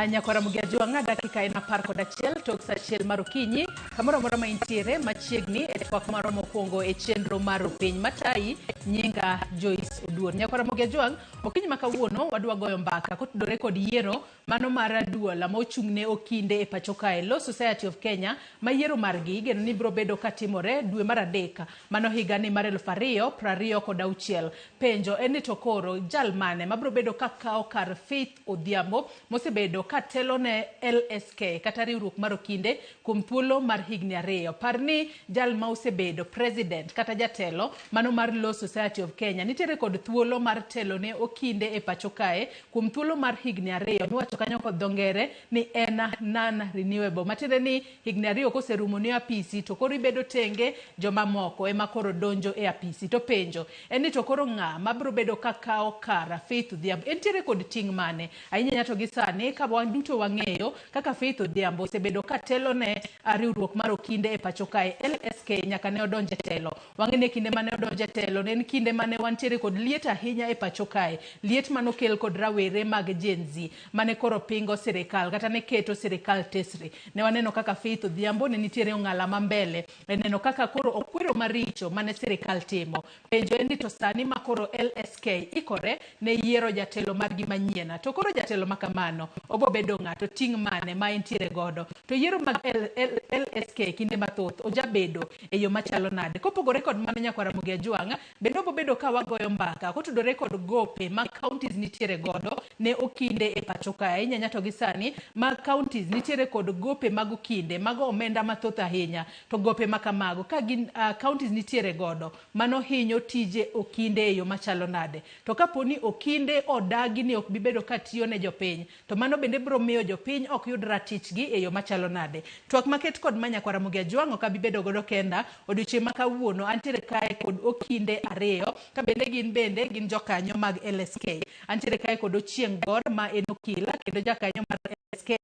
Nyakwara Ramogi Ajwang'a, dakika en 11 tok sa 1 mar okinyi, kamoro amora ma intiere machiegni e twak marwa mokwongo e chenro mar Piny Matayi, nyinga Joyce Oduor. Nyakwara Ramogi Ajwang', okinyi ma kawuono wadwa goyo mbaka kotudore kod yiero mano mar duol ma ochung' ne okinde e pacho kae, Law Society of Kenya, ma yiero margi igeno ni biro bedo katimore dwe mar 3 mano higani mar 2026. Penjo en ni to koro jal mane mabiro bedo ka kawo kar Faith Odhiambo mosebedo ka telo ne LSK kata riwruok mar okinde kuom thuolo mar higni 2. Par ni jal ma osebedo president kata jatelo mano mar Law Society of Kenya nitiere kod thuolo mar telo ne okinde e pacho kae kuom thuolo mar higni 2 miwacho kanyo kod dho ngere ni en non renewable, matiende ni higni 2 koserumo ne apisi to koro ibedo tenge, jomamoko ema koro donjo e apisi. To penjo en ni to koro ng'a mabiro bedo ka kawo kar Faith Odhiambo? Entiere kod ting' mane? Ahinya to gi sani ka wan duto wang'eyo kaka Faith Odhiambo osebedo ka telo ne riwruok mar okinde e pacho kae LSK nyaka ne odonje telo. Wang'e ni kinde mane odonje telo ne en kinde mane wantiere kod liet ahinya e pacho kae, liet manokel kod rawere mag Gen Z mane koro pingo sirikal kata ne keto sirikal tesre. Ne waneno kaka Faith Odhiambo ne nitiere ong'ala ma mbele e neno kaka koro okwero maricho mane sirikal timo. Penjo en ni to sani ma koro LSK ikore ne yiero jatelo margi manyien, to koro jatelo ma kamano obo bedo ng'a, to ting' mane ma entiere godo? To yiero mag LSK kinde mathoth ojabedo e yo machalo nade? Kopogore kod mano, nyakwar Ramogi Ajwang', bende obo bedo ka wagoyo mbaka kotudore kod gope ma counties nitiere godo ne okinde e pacho kae. Ahinya to gi sani ma counties nitiere kod gope mag okinde mago omenda mathoth ahinya, to gope ma kamago ka gin counties nitiere godo, mano hinyo tije okinde e yo machalo nade? To kapo ni okinde odagi ni ok bi bedo ka tiyo ne jopiny, to mano bende biro miyo jopiny ok yud ratichgi e yo machalo nade? Twak maket kod ma nyakwar Ramogi Ajwang' ok abi bedo godo kenda odiochieng' ma kawuono. Antiere kae kod okinde 2 ka bende gin bende gin jokanyo mag LSK. Antiere kae kod Ochieng' Gor ma en okil kendo jakanyo mar LSK,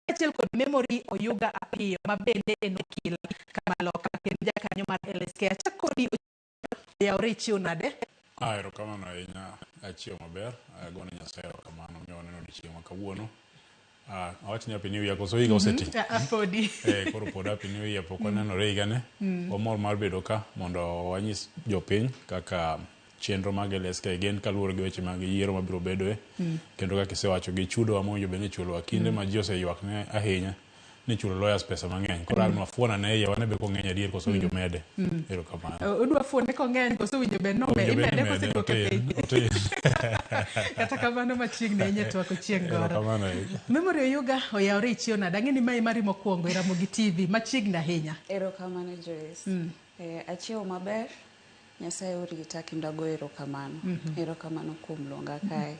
kaachiel kod Memory Oyuga Apiyo ma bende en okil kamaloka kendo jakanyo mar LSK. Achak kodi, oyawore, ichiew nade? Erokamano ahinya, achiew maber. Agone Nyasaye erokamano miyo waneno odiochieng' ma kawuono. Awach ni Happy New Year koso higa oseti? Podi. Koro pod Happy New Year pok wanenore higani. Wamor mar bedo ka mondo wanyis jopiny kaka chenro mag LSK gin kaluwore gi weche mag yiero mabiro bedoe, kendo kaka isewacho gi chudo mowinjo bed ni ichulowa kinde ma ji oseywak ne ahinya ni chulo lawyers pesa mang'eny. Koro ang' wafuon ane iye wane be kong'eny adier koso owinjo mede. Erokamano. Udwa fuone kong'eny koso owinjo bed no Owinjo bed ni imede imede, koseduoke otin, piny? otin. Kata kamano machiegni ahinya e twak Ochieng' Goro. Erokamano ahinya. Memory Oyuga, oyawore, ichiew nade? Ang'e ni mae mari mokwongo e Ramogi TV machiegni ahinya. Erokamano, Joyce. Achiewo maber, Nyasaye orita kendo ago erokamano. Erokamano kuom luonga kae.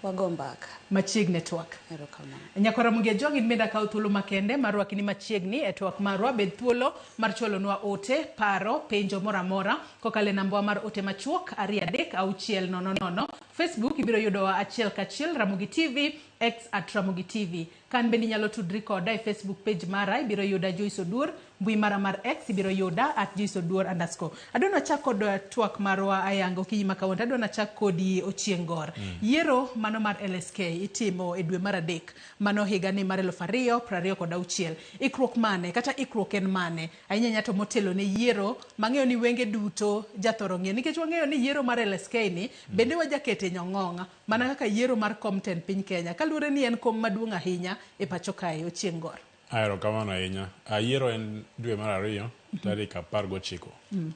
Wago mbaka. Machiegni e twak. Erokamano. Nyakwar Ramogi Ajwang', in bende akawo thuolo makende mar rwaki ni machiegni e twak marwa. Bed thuolo mar chwalonwa ote, paro, penjo moro amora kokalo e namba wa mar ote machuok 23600. Facebook ibiro yudowa achiel kachiel Ramogi TV, X at Ramogi TV. Kan bende inyalo tudri koda e Facebook page mara, ibiro yuda Joyce Oduor, mbui mara mar X ibiro yuda at Joyce Oduor underscore. Adwa nachak kod twak marwa ayanga okinyi ma kawuono, adwa nachak kodi Ochieng' Gor. Yiero mano mar LSK itimo e dwe mar 3 mano higani mar 2026. Ikruok mane kata ikruok en mane? Ahinya ahinya to motelo ne yiero mang'eyo ni wenge duto jathoro ng'iyo, nikech wang'eyo ni yiero mar LSK ni bende wajakete nyong'ong' mana kaka yiero mar kom tend piny Kenya, kaluwore ni en kom maduong' ahinya e pacho kae. Ochieng' Gor. Erokamano ahinya. Yiero en dwe mar 2 tarik 19.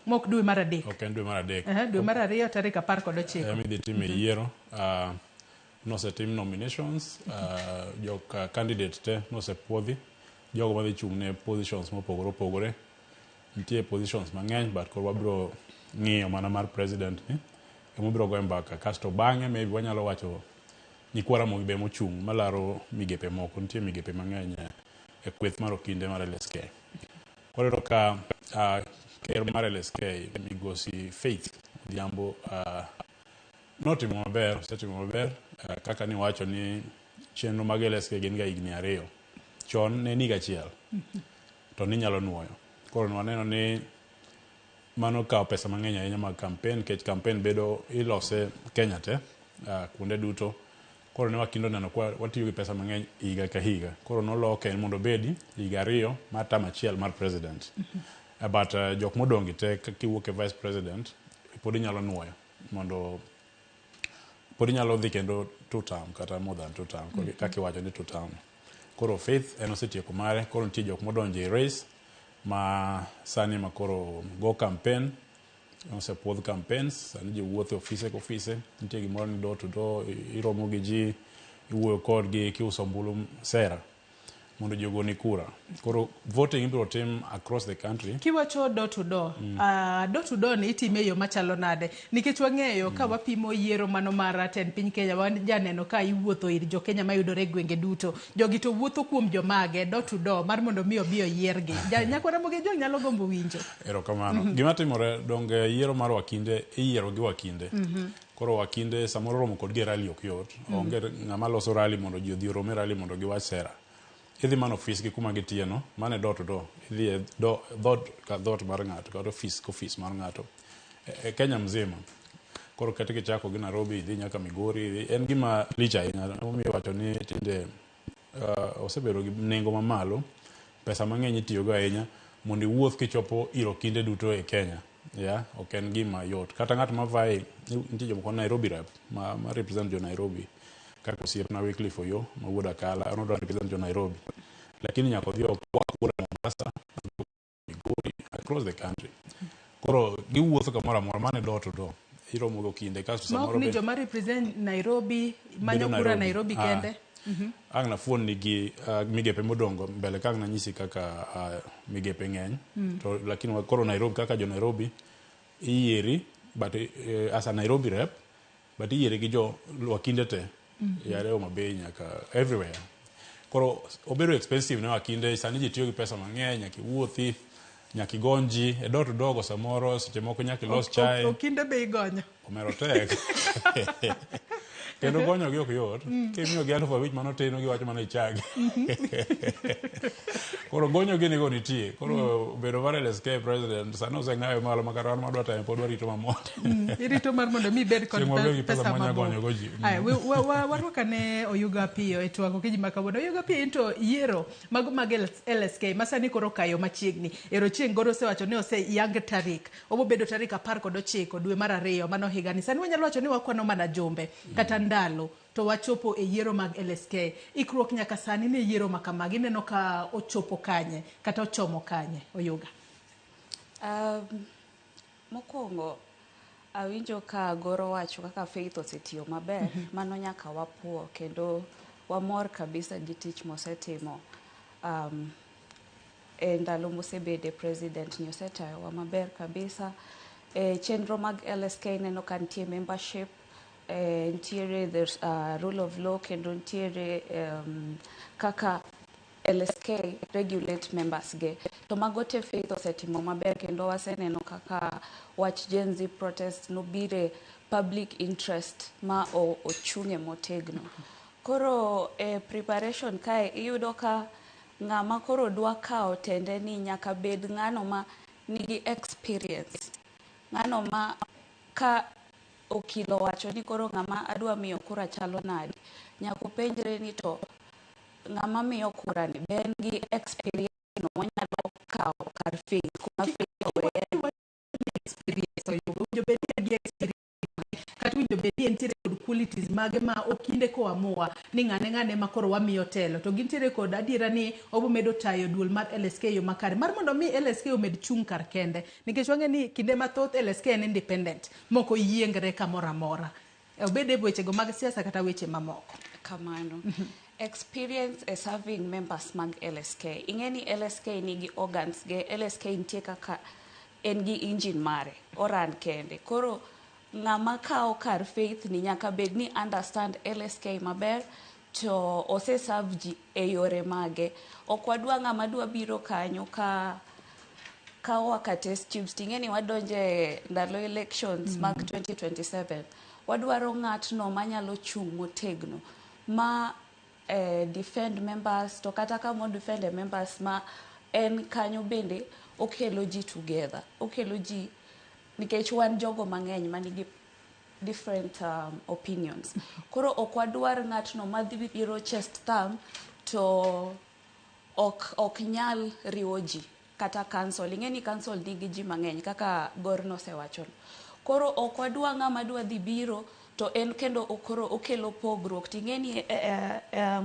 Mok dwe mar 3. Ok en dwe mar 3. Dwe mar 2 tarik 19. Ema idhi time yiero. Nosetim nominations, jok candidate te nosepuodhi, jogo madhi chung' ne positions mopogore opogore. Nitie positions mang'eny but koro wabiro ng'iyo mana mar president ni ema wabiro goyo mbaka, kasto bang'e maybe wanyalo wacho nyikwa Ramogi be mochung' malaro migepe moko. Nitie migepe mang'eny e kweth mar okinde mar LSK. Koro iyudo ka ker mar LSK migosi Faith Odhiambo notimo maber, osetimo maber kaka niwacho ni chenro mag LSK gin ga higni 2. Chon ne en higa achiel to ninyalo nuoyo. Koro waneno ni mano kawo pesa mang'eny ahinya mag campaign, nikech campaign bedo ilose Kenya te, kuonde duto. Koro ne wakindo neno kwa watiyo gi pesa mang'eny higa ka higa. Koro noloke mondo obedi higa 2 mar term achiel mar president. But jok modong' gi te kiwuok e vice president pod inyalo nuoyo mondo pod inyalo dhi kendo 2 term kata more than 2 term kaka iwacho ni 2 term. Koro Faith en osetieko mare, koro nitie jok modonjo e race ma sani ma koro go campaign, osepuodh campaigns, sani ji wuotho e ofise ka ofise, nitie gimoro ni door to door, iromo gi ji, iwuoyo kodgi kiuso ombulu sera mondo ji ogoni kura. Koro voting ibiro tim across the country. Kiwacho door to door, door to door ni itime e yo machalo nade? Nikech wang'eyo ka wapimo yiero mano mar tend piny Kenya, wajaneno ka iwuotho ir jo Kenya mayudore e gwenge duto. Jogi to wuotho kuom jomage door to door mar mondo mi obi oyiergi. Nyakwar Ramogi Ojwang' nyalo gombo winjo. Erokamano. Gima timore donge yiero mar wakinde iyiero gi wakinde. Koro wakinde samoro romo kodgi e rally ok yot. Onge ng'ama loso rally mondo ji odhi orom e rally mondo giwach sera. Idhi mana ofis gi kuma gitiye no, mano e door to door. Idhi e dhoot ka dhoot mar ng'ato kata ofis ka ofis mar ng'ato e Kenya mzima. Koro kata kichako gi Nairobi idhi nyaka Migori, en gima lich ahinya. Emomiyo iwacho ni tinde osebedo gi nengo mamalo, pesa mang'eny itiyogo ahinya mondo iwuoth kichopo ir okinde duto e Kenya. Yeah, ok en gima yot. Kata ng'at ma vie, nitie jomoko Nairobi rep ma represent jo Nairobi. Kaka osiepna Wycliffe Oyo ma wuod Akala, en odwa represent jo Nairobi. Lakini nyaka odhi okwa kura Mombasa, Migori, across the country. Koro giwuotho kamoro amora, mano e door to door. Iromo gi okinde kasto Ma ok samoro ni be joma represent Nairobi manyo bedo kura Nairobi Ah. kende. Ang' nafuon nigi migepe modongo mbele ka ang' nanyisi kaka migepe ng'eny. To lakini koro Nairobi kaka jo Nairobi iyieri but as a Nairobi rep but iyieri gi jo wakinde te. Yare Homa Bay nyaka everywhere. Koro obedo expensive ne wakinde, sani ji tiyo gi pesa mang'eny, nyaka iwuothi, nyaka igony ji e door to door go samoro seche moko nyaka ilos chae. Okinde be igonyo. Omero tek. Kendo gonyo gi ok yot. Kimiyo gi 5,000 mano tin giwacho mana ichagi. Koro gonyo gi nigo nitie. Koro bedo mar LSK president sani oseng'ayo malo makata wan madwa temo pod warito mamondo. Irito mar mondo mi ibed kod Chieng' wabed gi pesa pesa mwanya mabup. gonyo go ji. Aya, warwak ane Oyuga Apiyo e twak okinyi ma kawuono. Oyuga Apiyo into yiero mago mag LSK ma sani koro okayo machiegni. Ero chieng' goro osewacho ni oseyang tarik. Obobedo tarik 19 dwe mar 2 mano higani. Sani wanyalo wacho ni wakwano mana jumbe kata ndalo to wachopo e yiero mag LSK. Ikruok nyaka sani ne yiero ma kamagi ineno ka ochopo kanye kata ochomo kanye Oyuga? Mokwongo awinjo ka Goro wacho kaka Faith osetiyo maber, mano nyaka wapuo kendo wamor kabisa gi tich mosetimo. E ndalo mosebede president ni osetayowa maber kabisa. E chenro mag LSK neno ka nitie membership, nitiere the rule of law kendo nitiere kaka LSK regulate members ge. To mago te Faith osetimo maber kendo waseneno kaka wach Gen Z protest nobire public interest ma ochung'e motegno. Koro e preparation kae iyudo ka ng'ama koro dwa kawo tende ni nyaka bed ng'ano ma nigi experience. Ng'ano ma ka okil owacho ni koro ng'ama adwa miyo kura chalo nade, nyaka openjre ni to ng'ama miyo kura ni be en gi experience no monyalo kawo kar Faith kuma Faith oweye. Experience oyudo, owinjo bed ni en gi experience kata owinjo bed ni entiere kod qualities mage ma okinde koamua ni ng'ane ng'ane ma koro wamiyo telo to gintiere kod adiera ni obo medo tayo duol mar LSK e yo makare mar mondo mi LSK omed chung' kar kende nikech wang'e ni kinde mathoth LSK en independent mok oyiengre kamoro amora obed e wechego mag siasa kata weche mamoko. Kamano. Experience e serving members mag LSK. Ing'e ni LSK nigi organs ge, LSK nitie kaka en gi engine mare, oran kende. Koro ng'ama kawo kar Faith ni nyaka bed ni understand LSK maber to ose serve ji e yore mage. Ok wadwa ng'ama dwa biro kanyo ka kawa ka test tubes ting'e ni wadonje ndalo elections mag 2027. Wadwaro ng'atno manyalo chung' motegno ma defend members to kata kama defend members ma en kanyo bende okelo ji together, okelo ji nikech wan jogo mang'eny manigi different opinions. Koro ok wadwar ng'atno madhi biro chest thumb to ok nyal riwo ji kata council. Ing'e ni council nigi ji mang'eny kaka Gor nosewacho. Koro ok wadwa ng'ama dwa dhi biro to en kendo koro okelo pogruok. Ting'e ni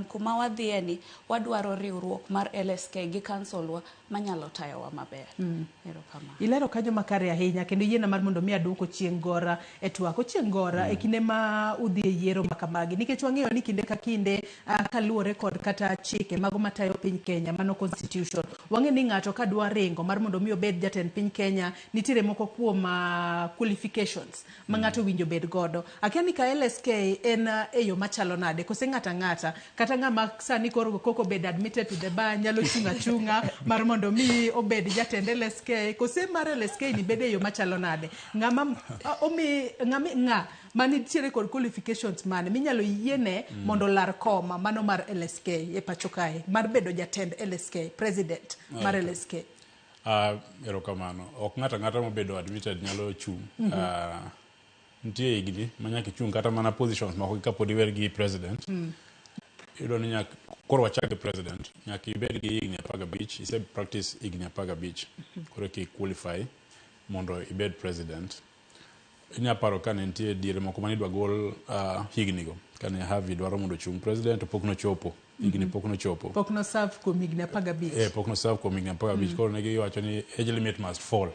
kuma wadhiye ni wadwaro riwruok mar LSK gi council wa manyalo tayowa maber. Erokamano. Ilero kanyo makare ahinya kendo yiena mar mondo mi aduoko chieng' gora e twak. Ochieng' gora e kinde ma udhi e yiero ma kamagi nikech wang'eyo ni kinde ka kinde kaluwore kod kata chike mago matayo piny Kenya mano constitution. Wang'eyo ni ng'ato ka dwa ringo mar mondo mi obed jatend piny Kenya nitiere moko kuom qualifications ma ng'ato owinjo bed godo. Akia ni ka LSK en e yo machalo nade kose ng'ata ng'ata kata ng'ama sani koro koko obed admitted to the bar nyalo chung' achung'a mar mondo mi obed jatend LSK kose mar LSK ni bede e yo machalo nade ng'ama omi ng'ama ng'a manitiere kod qualifications mane minyalo yiene mondo olar koma mano mar LSK e pacho kae mar bedo jatend LSK president mar LSK. Erokamano. Ok ng'ato ang'ata mobedo admitted nyalo chung'. Nitie higni ma nyaka ichung' kata mana positions moko kapod iwer gi president. Iyudo ni nyaka koro wachak gi president nyaka ibed gi higni 15 ise practice higni 15 koro eka i qualify mondo ibed president. Inya paro ka ne nitie diere moko mane idwa gol higni go kane Harvey dwaro mondo ochung president to pok nochopo higni pok nochopo. Pok no serve kuom higni 15. Pok no serve kuom higni 15 koro ne giwacho ni age limit must fall.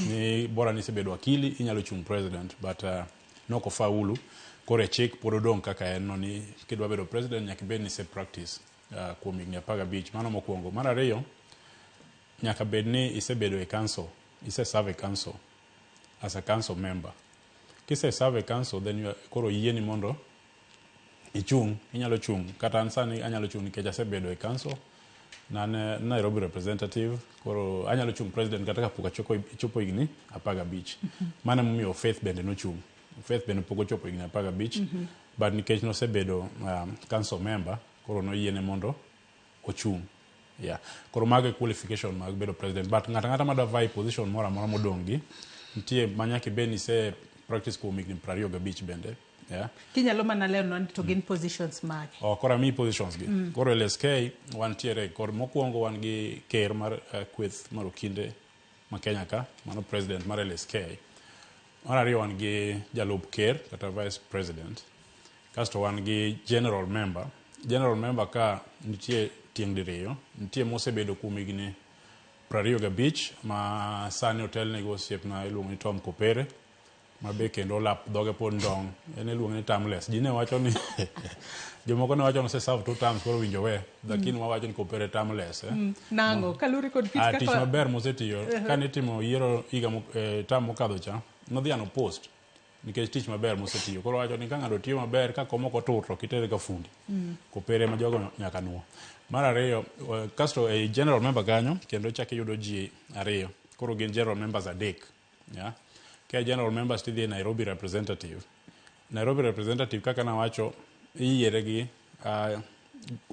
Ni bora ni isebedo wakili inyalo chung president but nok ofaulu koro e chik pod odong' kaka en no ni kidwa bedo president nyaka ibed ni ise practice kuom higni 15 mano mokwongo. Mar ariyo nyaka bed ni isebedo e council ise serve e council as a council member. Kise serve e council then you are, koro yieni mondo ichung' inyalo chung' kata an sani anyalo chung' nikech asebedo e council nan Nairobi representative koro anyalo chung' president kata kapok achopo higni 15. Mano emomiyo Faith bende nochung'. Faith bende pok ochopo higni 15 but nikech nosebedo council member koro noyiene mondo ochung'. Yeah. Koro mago e qualification mag bedo president but ng'ato ang'ata madwa vie position moro amora modong' gi nitie ma nyaka ibed ni ise practice kuom higni 25 bende. Yeah. Kinyalo mana lero ni to gin positions mage. Oh, koro amiyi positions gi. Koro LSK wantiere kor mokwongo wan gi ker mar kweth mar okinde ma Kenya ka, mano president mar LSK. Mar ariyo wan gi jalup ker kata vice president. Kasto wan gi general member. General member ka nitie tieng' diriyo. Nitie mosebedo kuom higni 25 ma sani otelne gi osiepna iluongo ni Tom Kopere ma be kendo lap dhoge pod ndong'. En iluonge ni termless. Ji ne wacho ni jomoko ne wacho ni ose serve 2 terms koro winjo we. Lakini wawacho ni Kopere termless. Nang'o kaluwore kod kit Tich kaka maber mosetiyo. Kane itimo yiero higa term mokadho cha, nodhi an opposed nikech tich maber mosetiyo. Koro wacho ni ka ng'ato tiyo maber ka kom ok otur to kitere ka fundi. Kopere ma jogo nyaka nuo. Mar ariyo, kasto e general member kanyo kendo chak iyudo ji ariyo. Koro gin general members adek. Yeah. Ka general members tidhi e Nairobi representative. Nairobi representative kaka nawacho iyiere gi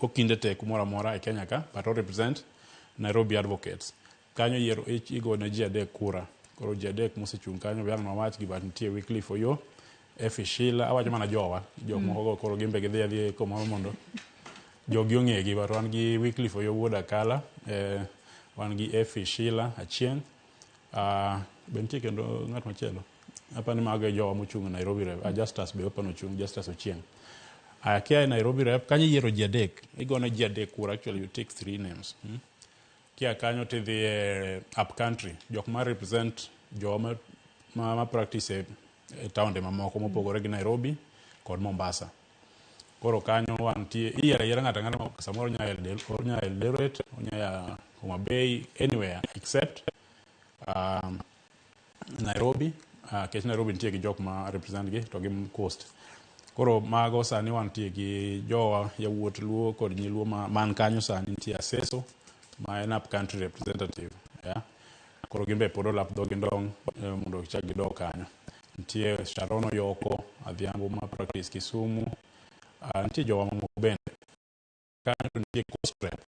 okinde te kumoro amora e Kenya ka but o represent Nairobi advocates. Kanyo yiero igone ji adek kura. Koro ji adek mosechung' kanyo be ang' nawach gi but nitie Wycliffe Oyo, Effie Sheila, awacho mana jowa, jok moko go koro gin be gidhi adhiya kumoro mondo jogi ong'egi but wan gi Wycliffe Oyo wuod Akala, wan gi Effie Sheila Achieng', be nitie kendo ng'at machielo apa ni mago e jowa mochung' e Nairobi rep, Justus be opa nochung', Justus Ochieng'. Aya kia e Nairobi rep, kanyo iyiero ji adek, igone ji adek kura, actually you take 3 names. Kia kanyo tidhi e up country, jok ma represent jowa ma practice e taonde mamoko mopogore gi Nairobi kod Mombasa. Koro kanyo wantie, iyiero ayiera ng'ato ang'ata ma samoro onya Eldoret, onya Homa Bay, anywhere except Nairobi, nikech Nairobi nitie gi jok ma represent gi to gi coast. Koro mago sani wantie gi jowa yawuot Luo kod nyi Luo man kanyo sani nitie Aseso ma en up country representative. Yeah. Koro gin be pod olap dhogi ndong' mondo gichak gidog kanyo. Nitie Sharon Oyoko Adhiambo ma practice Kisumu. Nitie jowa mamoko bende. Kanyo to nitie coast rep.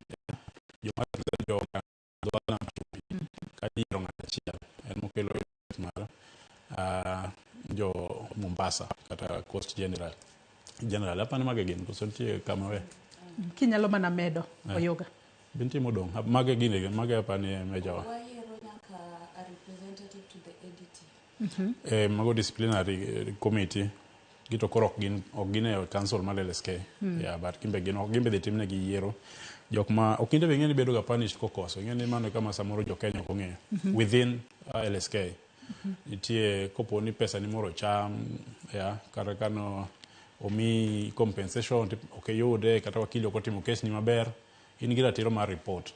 Yeah. Joma represent jowa dho nam chumbi. Kanyo iyiero ng'ato achiel en mokelo mar jo Mombasa kata Coast General. General apani mage gin koso nitie kama we Kinyalo mana medo Oyuga. Be nitie modong'? Mage gin mage apani e mejawa. Wayiero nyaka a representative to the ADT. Mago disciplinary committee gito koro ok gin e council mar LSK. Yeah, but gimbe gin ok gimbe dhi timnegi yiero. Jok ma okinde be ing'e ni bedo ga punished kokoso. Ing'e ni mano e kama samoro jo Kenya ok ong'eyo. Within LSK. Nitie kopo ni pesa ni moro ocham, yeah, kata kano omi compensation ok iyude kata wakili ok otimo kes ni maber, in gi ratiro mar report.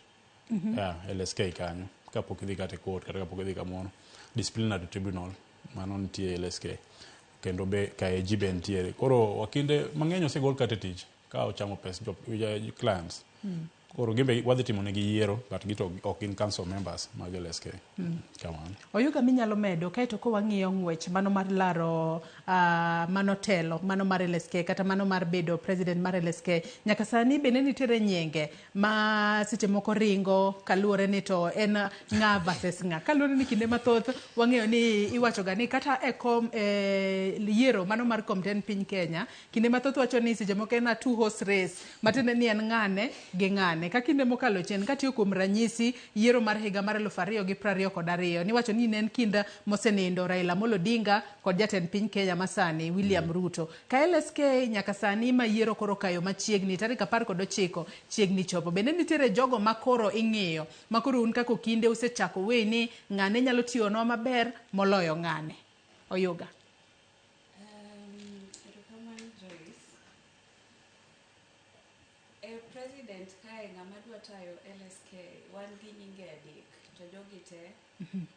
Yeah, LSK kanyo kapok idhi kata e court kata kapok idhi kamoro. Disciplinary tribunal mano nitie e LSK. Kendo be KAG be nitiere. Koro wakinde mang'eny osegol kata e tich ka ochamo pes jo clients. Koro gimbe wadhi timo negi yiero but gito ok gin council members mag LSK. Kamano. Oyuga minyalo medo kaeto ko wang'iyo ng'wech mano mar laro mano telo mano mar LSK kata mano mar bedo president mar LSK nyaka sani bende nitiere nyinge ma seche moko ringo kaluwore ni to en ng'a versus ng'a kaluwore ni kinde mathoth wang'eyo ni iwacho ga ni kata e kom e yiero mano mar kom tend piny Kenya kinde mathoth wacho ni seche moko en a two horse race matiende ni en ng'ane gi ng'ane ka kinde mokalo chien katiyo kuom ranyisi yiero mar higa mar 2022 niwacho ni ne en kind mosenindo Raila Amolo Odinga kod jatend piny Kenya masani William Ruto. Ka LSK nyaka sani ma yiero koro kayo machiegni tarik 19 chiegni chopo. Bende nitiere jogo ma koro ing'iyo ma koro un kaka okinde usechako wei ni ng'ane nyalo tiyonwa maber moloyo ng'ane. Oyuga. Erokamano Joyce. E president kae ng'ama dwa tayo LSK wan gi nyinge adek to jogi te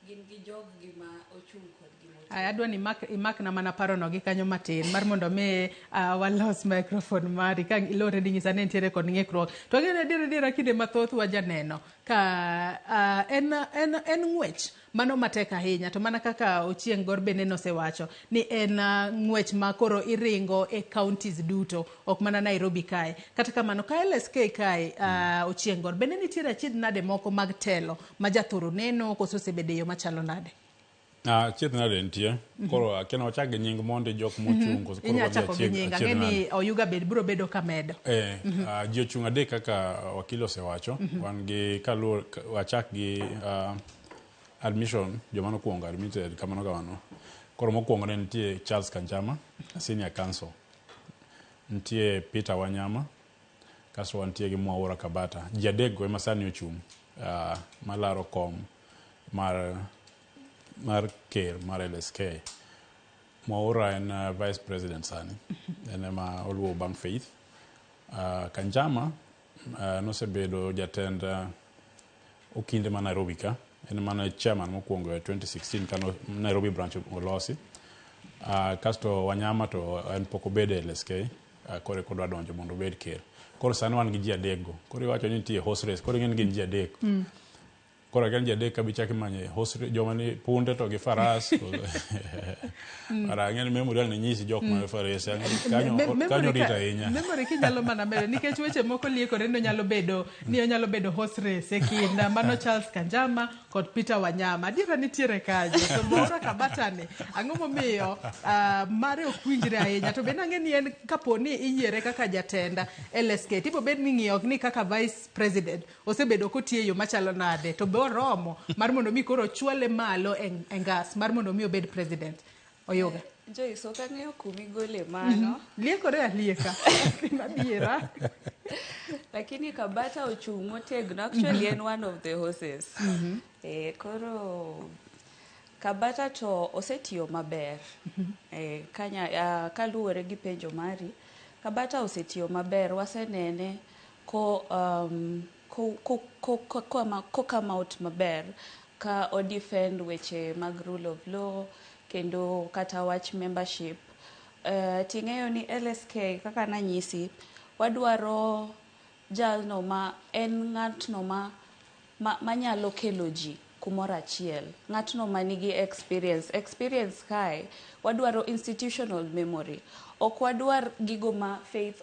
gin gi jog gi ma ochung' kodgi motegno. Aya, adwa ni imakna mana parono gi kanyo matin mar mondo mi walos microphone mari ka ilore ni nyisa ni nitiere kod ng'ikruok. To ang'e ni adier adiera kinde mathoth wajaneno ka en ng'wech mano matek ahinya to mana kaka Ochieng' Gor bende nosewacho ni en ng'wech ma koro iringo e counties duto ok mana Nairobi kae. Kata kamano ka LSK kae Ochieng' Gor bende nitiere achiedh nade moko mag telo ma jathoro neno koso osebedo e yo machalo nade? Achiedh nade nitie. Koro akia ni wachak gi nying mondi jok mochung' koso koro Inya wadhi chako gi nying achiedh ang'e nade. ni Oyuga bed biro bedo ka medo. Ji ochung' adek kaka wakili osewacho. Wan gi kaluor wachak gi admission joma nokwongo admitted kamano kamano. Koro mokwongo ne nitie Charles Kanjama, senior counsel. Nitie Peter Wanyama, kasto wantie gi Mwaura Kabata. Ji adek go ema sani ochung' malaro kom mar ker mar LSK. Mwaura en vice president sani. En ema oluwo bang' Faith. Kanjama nosebedo jatend okinde ma Nairobi ka. En mana chairman mokwongo e 2016 kano Nairobi branch olosi. Kasto Wanyama to en pok obedo e LSK. Koro eka odwa donjo mondo obed ker. Koro sani wan gi ji adek go. Koro iwacho ni nitie horse race. Koro ing'e ni gin ji adek. Koro akia ni ji adek ka bichak imanye horse race joma ni punde to gi faras. Ara ang'e ni memory ang' ne nyisi jok ma farese. Ang'e ni kanyo kanyo rit ahinya. Memory kinyalo mana medo nikech weche moko liekore ni onyalo bedo ni onyalo bedo horse race e kind mano Charles Kanjama kod Peter Wanyama. Adiera nitiere kanyo. To Mwaura Kabata ni ang'o momiyo mare ok winjre ahinya to bende ang'e ni en kapo ni iyiere kaka jatend LSK tibo bed ni ng'iyo ni kaka vice president osebedo kotiyo e yo machalo nade to be oromo mar mondo mi koro chwale malo e ngas mar mondo mi obed president. Oyuga. Joyce, ok ang'eyo kumigole mano. Liekore alieka. Adiera. Lakini Kabata ochung' motegno. Actually en one of the horses. Koro Kabata to osetiyo maber. Kaluwore gi penjo mari, Kabata osetiyo maber. Wasenene ko come out maber ka o defend weche mag rule of law kendo kata wach membership. Ting'eyo ni LSK kaka nanyisi, wadwaro jalno ma en ng'atno ma manyalo kelo ji kumoro achiel. Ng'atno manigi experience. Experience kae, wadwaro institutional memory. Ok wadwar gigo ma Faith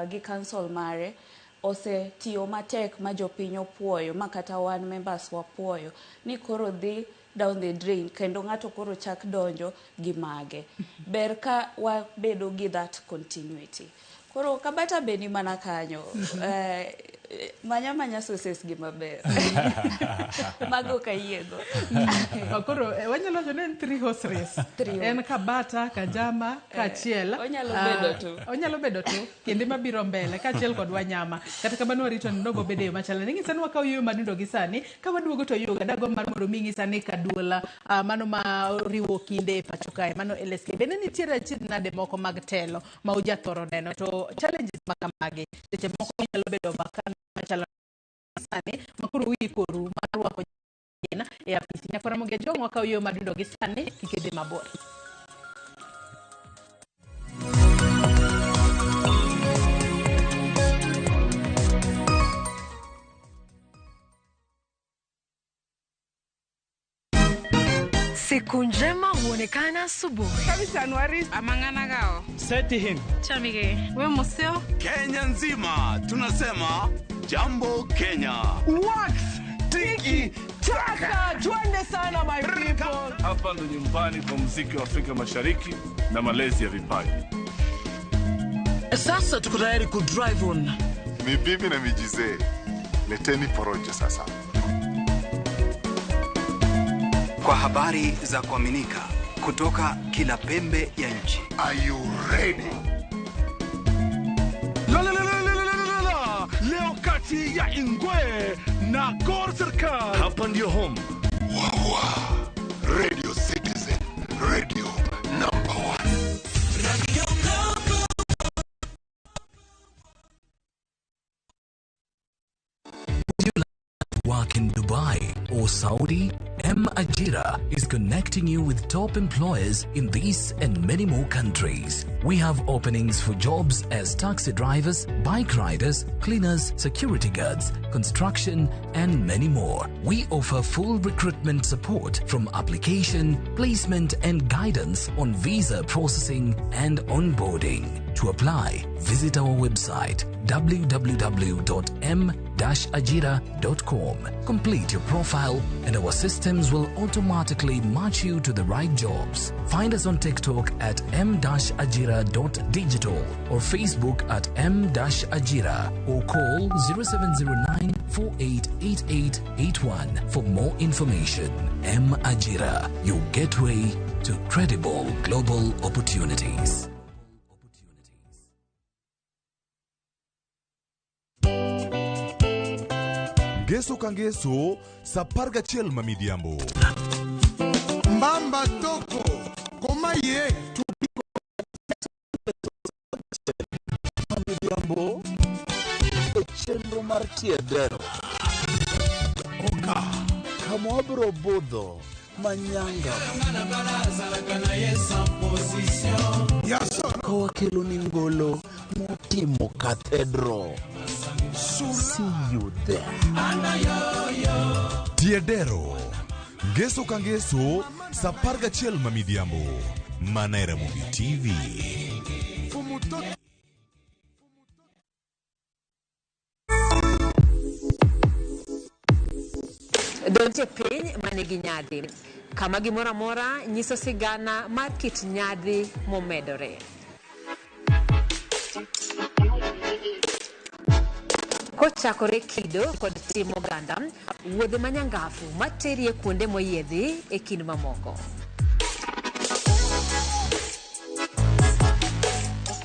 gi council mare osetiyo matek ma jopiny opuoyo ma kata wan members wapuoyo ni koro dhi down the drain kendo ng'ato koro chak donjo gi mage. Ber ka wabedo gi that continuity. Koro Kabata be ni mana kanyo. Manya manya sources gi maber. Mago kayiego. Koro wanyalo wacho ni en three horse race. En Kabata, Kanjama, kaachiel. Onyalo bedo tu. Onyalo bedo tu kinde mabiro mbele kaachiel kod Wanyama. Kata kamano warito ni nobo bedo e yo machalo. Ing'isa ni wakawo yueyo madundo gi sani, ka waduogo to yoga dago mar mondo mi ing'isa ni kaduola mano ma oriwo kinde e pacho kae, mano LSK. Bende nitiere achiedh nade moko mag telo ma ujathoro neno to challenges ma kamagi seche moko inyalo bedo vacant machalo sani ma koro uikoru mar rwako jien e apisi. Nyakora Ramogi Ajwang' wakawo yueyo madundo gi sani kik idhi mabor. Siku njema huonekana asubuhi. Kenya nzima tunasema jambo Kenya. Wax tiki taka, twende sana my people. Hapa ndo nyumbani kwa muziki wa Afrika Mashariki na malezi ya vipaji. Sasa tuko tayari ku drive on. Mibibi na mijizee, leteni porojo sasa. Kwa habari za kuaminika kutoka kila pembe ya nchi. Are you ready? La la la la la la la la. Leo kati ya Ingwe na Gor Serikal. Hapa ndio home. Wawa. Radio Citizen, radio number 1. Work in Dubai or Saudi? M Ajira is connecting you with top employers in these and many more countries. We have openings for jobs as taxi drivers, bike riders, cleaners, security guards, construction, and many more. We offer full recruitment support from application, placement, and guidance on visa processing and onboarding. To apply, visit our website www.m-ajira.com. Complete your profile and our systems will automatically match you to the right jobs. Find us on TikTok at m-ajira.digital or Facebook at m-ajira or call 0709 488881 for more information. M Ajira, your gateway to credible global opportunities. Ngeso ka ngeso sa 11 ma midhiambo. Mbamba toko koma ye midhiambo e chenro mar tiedero Oka kama wabiro budho manyanga yaso ka wakelo ni ngolo motimo cathedral. See you there. Tiedero. Ngeso ka ngeso sa 11 ma midhiambo. Mana e Ramogi TV. Fumutoto. Donje piny manigi nyadhi, kama gimoro amora nyiso sigana mar kit nyadhi momedore. Kochakore kido kod tim oganda, wuodhe manyangafu materie kuonde moyiedhi e kind mamoko.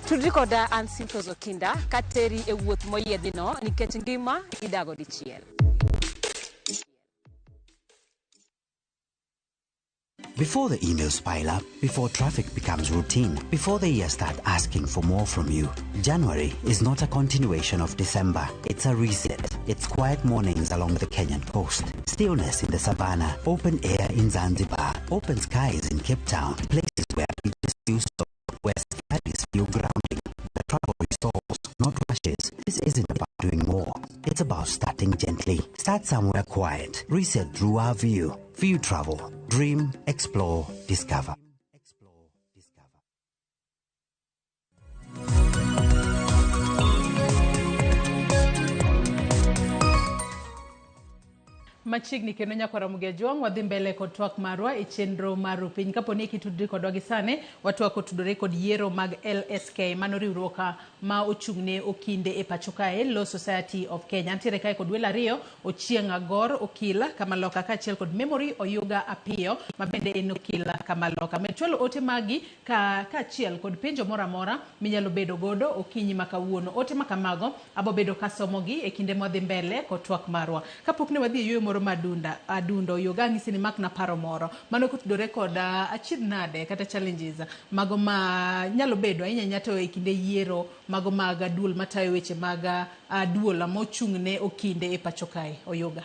Tudri koda an Simfros Okinda kateri e wuoth moyiedhino nikech ngima idago dichiel. Before the emails pile up, before traffic becomes routine, before the year start asking for more from you, January is not a continuation of December. It's a reset. It's quiet mornings along the Kenyan coast, stillness in the savannah, open air in Zanzibar, open skies in Cape Town, places where beaches feel soft, where studies feel grounding, where travel restores, not rushes. This isn't about doing more. It's about starting gently. Start somewhere quiet. Reset through our view. View travel. Dream, explore, discover. Machiegni kendo nyakwara Ramogi Ajwang', wadhi mbele kod twak marwa e chenro mar Rupiny. Kapo ni kitudri kodwa gi sani, watwak otudore kod yiero mag LSK, mano riwruok ma ochung' ne okinde e pacho kae, Law Society of Kenya. Antiere kae kod welo ariyo, Ochieng' Agor, okil Kamaloka, kaachiel kod Memory Oyuga Apiyo, ma bende en okil Kamaloka. Med chwalo ote magi ka kaachiel kod penjo moro amora minyalo bedo godo okinyi ma kawuono. Ote ma kamago abo bedo kasomogi e kinde mwadhi mbele kod twak marwa. Kapok ne wadhi e yueyo moro madunda adundo, Oyuga ang'isi ni makna paro moro mano kotudore kod achiedh nade kata challenges mago ma nyalo bedo ahinya ahinya to e kinde yiero mago mag duol matayo weche mag duol mochung' ne okinde e pacho kae. Oyuga.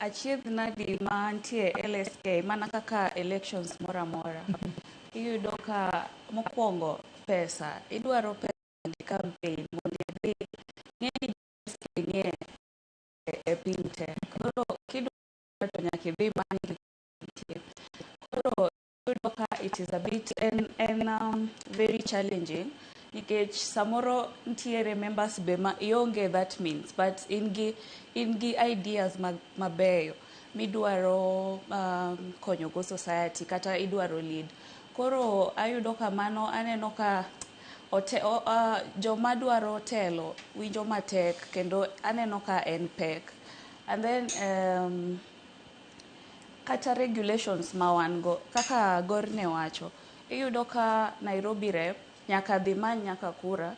Achiedh nadi mantie LSK mana kaka elections moro amora. Iyudo ka mokwongo pesa, idwaro pesa mondo campaign mondo idhi ng'eni LSK nie e piny te. Koro kidwaro to nyaka idhi many gi nitie. Koro iyudo ka it is a bit en very challenging nikech samoro ntiere members be ma ionge that means, but in gi ideas mabeyo midwaro konyogo society kata idwaro lead. Koro ayudo ka mano aneno ka joma dwaro telo winjo matek kendo aneno ka en pek. And then kata regulations ma wan go kaka Gor ne wacho, iyudo ka Nairobi rep nyaka dhi many nyaka kura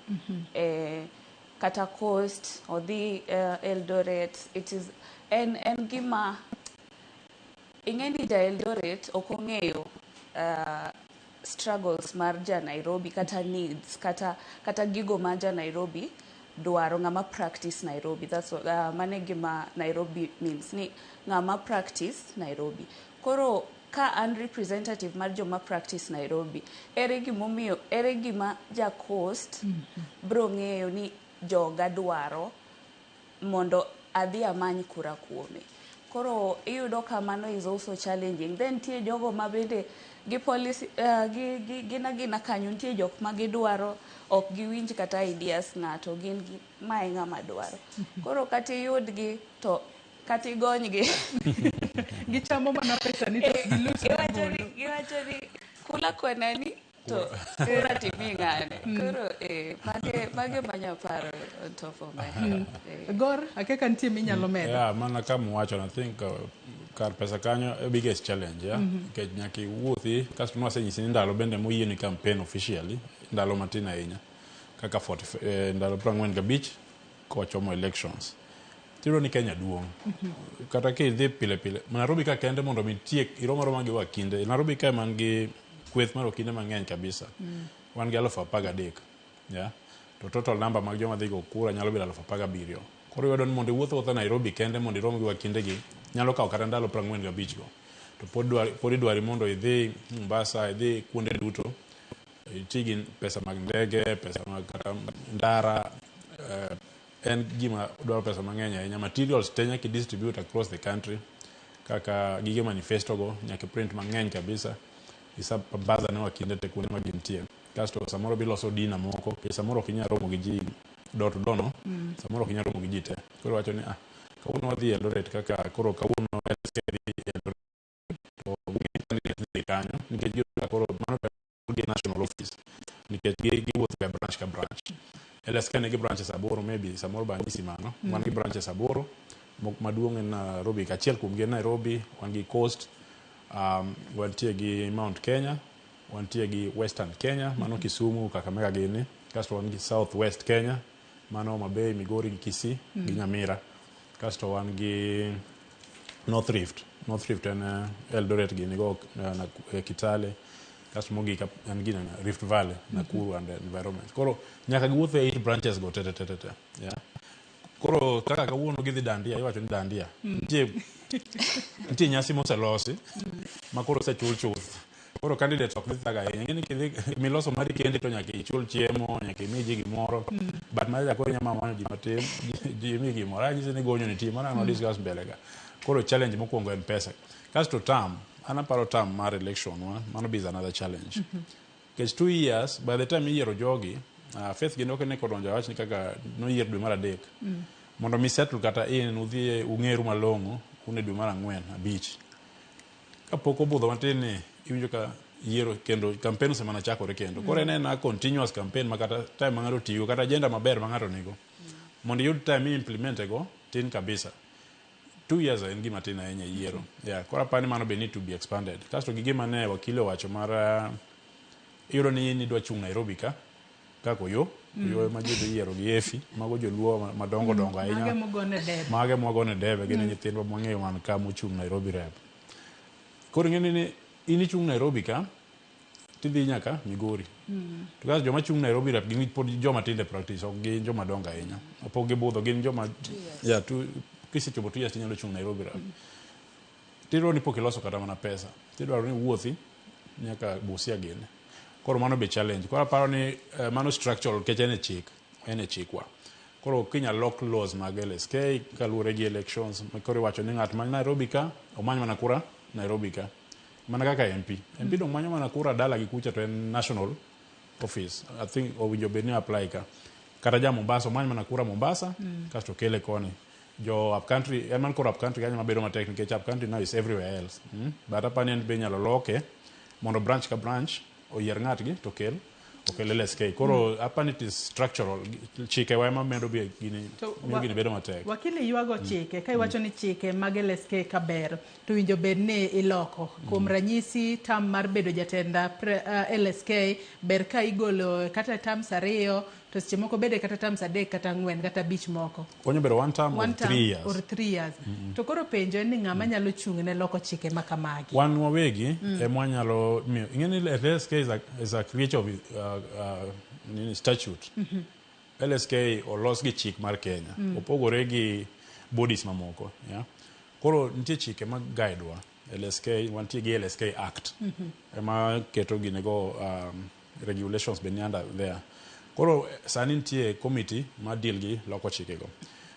kata Coast odhi Eldoret. It is en gima ing'e ni ja Eldoret ok ong'eyo struggles mar ja Nairobi kata needs kata gigo ma ja Nairobi dwaro, ng'ama practice Nairobi. That's what, mano e gima Nairobi means, ni ng'ama practice Nairobi. Koro ka an representative mar joma practice Nairobi, ere gimomiyo, ere gima ja Coast bro ng'eyo ni joga dwaro mondo adhi amany kura kuome? Koro iyudo ka mano is also challenging. Then nitie jogo ma bende gi policy gi gin agina kanyo, nitie jok ma gidwaro ok giwinj kata ideas ng'ato, gin gi mae ng'ama dwaro. Koro kata iyudgi to kata igonygi, gichamo mana pesa ni to giluso. Giwacho ni kula kwa nani to kura timi ng'ane. Koro mage manya paro on top of my head. Gor, akia ka nitie minyalo medo. Yeah, mana kama uwacho, I think kar pesa kanyo e biggest challenge, yeah? Nikech nyaka iwuothi, kasto nwasenyisi ni ndalo bende moyieni campaign officially, ndalo matin ahinya, kaka 40, ndalo 45 kochomo elections. Tiyudo ni Kenya duong'. Kata kidhi pile pile, Nairobi ka kende mondo mi itiek irom aroma gi wakinde. Nairobi ka man gi kweth mar okinde mang'eny kabisa. Wan gi 13,000. Yeah? To total number mag joma dhi go kura nyalo bedo 17,000. Koro iyudo ni mondo iwuoth awuotha Nairobi kende mondo irom gi wakinde gi nyalo kawo kata ndalo 45 go. To pod idwari mondo idhi Mombasa, idhi kuonde duto, iti gi pesa mag ndege, pesa mag kata ndara, en gima dwaro pesa mang'eny ahinya. Materials te nyaka i distribute across the country, kaka gige manifesto go nyaka print mang'eny kabisa, isambaza ne wakinde te kuonde ma gintie. Kasto samoro biloso dina moko, nikech samoro ok inyal romo gi ji door to door no, samoro ok inyal romo gi ji te. Koro iwacho ni kawuono wadhi Eldoret, kaka koro kawuono LSK dhi Eldoret, to ng'eny candidate dhi kanyo nikech giyudo ka koro mano gi national office, nikech giwuotho e branch ka branch. LSK nigi branches aboro, maybe samoro ba anyisi mano. Wan gi branches aboro, maduong' en Nairobi, achiel kuom gi en Nairobi, wan gi Coast, wantie gi Mount Kenya, wantie gi Western Kenya, mano Kisumu, Kakamega gini, kasto wan gi South West Kenya, mano Homa Bay, Migori gi Kisii gi Nyamira. Kasto wan gi North Rift. North Rift en Eldoret gini go Kitale. Kasto mogik en gine Rift Valley, Nakuru and environment. Koro nyaka giwuoth e eight branches go te te te te te. Yeah. Koro kaka kawuono gidhi Dandia, iwacho ni Dandia. Nitie nyasi moselosi ma koro osechul chuth. Koro candidates ok dhi thago ahinya. Ing'e ni kidhi miloso mari kendi to nyaka ichul chiemo, nyaka imi ji gimoro. But mar koro inyalo manyo ji matin, ji imi gimoro. Anyisi ni gonyo nitie, mano ang' discuss mbele ka. Koro challenge mokwongo en pesa. Kasto term, an aparo term mar election wa, mano be is another challenge. Nikech 2 years, by the time iyiero jogi, Faith gini ok ne kodonjo awach ni kaka noyier dwe mar adek. Mondo mi settle kata in udhi ung'eru malong'o un e dwe mar ang'wen abich. Kapok obudho matin ni iwinjo ka yiero kendo campaign osemana chakore kendo. Koro en ena continuous campaign ma kata time ma ng'ato tiyo kata agenda maber ma ng'ato nigo. Mondo iyud time mi implement go tin kabisa. 2 years en gima tin ahinya e yiero. Yeah, koro apani mano be need to be expanded. Kasto gi gima ne wakili owacho mar iyudo ni in idwa chung' Nairobi ka kaka Oyo, Oyo ema ji dhi yiero gi Efi, mago joluo madongo dongo ahinya. Mage mogone debe. Mage mwagone debe gin e nyithindwa mwang'eyo man ka mochung' Nairobi rep. Koro ing'e ni in ichung' Nairobi ka tidhi nyaka Migori. To kasto joma chung' Nairobi rep gin pod joma tindo e practice, ok gin joma dongo ahinya. Pok gibudho, gin joma yeah, kisechopo 2 years tinyalo chung' Nairobi rep. Tiyudo ni pok iloso kata mana pesa. Tidwaro ni iwuothi nyaka Busia gini. Koro mano be challenge. Koro aparo ni mano structural nikech en e chik, en e chikwa. Koro kinyal lok laws mag LSK kaluwore gi elections, koro iwacho ni ng'at man Nairobi ka omany mana kura Nairobi ka. Mana kaka MP. MP dong manyo mana kura dala gi kucha to en national office. I think owinjo bed ni apply ka. Kata ja Mombasa omany mana kura Mombasa kasto kele koni. Jo up country, en man koro up country kanyo mabedo matek nikech up country now is everywhere else. But apani en be inyalo loke mondo branch ka branch oyier ng'atgi to okel LSK. Koro apani it is structural. Chikewa ema medo be gini To miyo gini bedo matek. Wakili ywago chike ka iwacho ni chike mag LSK ka ber to winjo bed ni iloko. Kuom ranyisi term mar bedo jatend LSK ber ka igolo kata terms 2 to seche moko bede kata terms 3 kata 4 kata 5 moko. Onyo bedo one term One or term 3 years. or 3 years. To koro penjo en ni ng'ama nyalo chung' ne loko chike ma kamagi. Wan wawegi ema wanyalo miyo ing'e ni LSK is a creature of nini statute. LSK olos gi chik mar Kenya. Opogore gi bodies mamoko. Yeah? Koro nitie chike ma guide wa. LSK, wantie gi LSK Act. Ema keto ginego regulations be ni under there. Koro sani nitie committee ma deal gi loko chikego.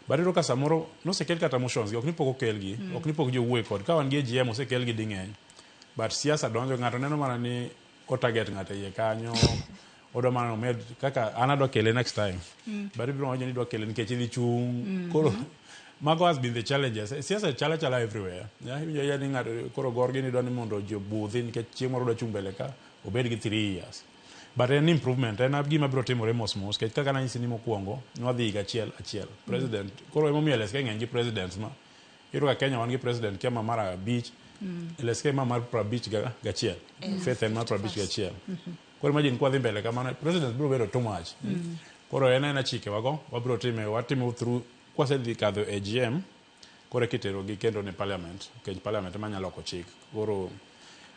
But iyudo ka samoro nosekel kata motions gi, ok ni pok okelgi, ok ni pok ji owuoye kod. Ka wan gi AGM osekel gi ding'eny. But siasa donjo ng'ato neno mana ni o target ng'ato e iye kanyo odwa mana omed kaka an adwa kele next time but ibiro wacho ni idwa kele nikech idhi chung koro mago has been the challenges. Siasa chala chala everywhere, yeah, iwinjo ahinya ni ng'ato koro gorgi ni dwa ni mondo ji obudhi nikech chieng' moro odwa chung mbele ka obed gi 3 years. But en improvement, en gima biro timore mos mos nikech kaka nanyisi ni mokwongo nwadhi higa achiel achiel president. Koro emomiyo LSK ng'eny gi presidents ma iyudo ka Kenya wan gi president kia ma mar 5, LSK ma mar 51. Faith en mar 51. Koro imagine kwadhi mbele kamano president biro bedo too much. Koro en aena chike wago wabiro time watimo through kwasedhi kadho e AGM koro eka iterogi kendo ne parliament nikech parliament ema nyalo loko chik. Koro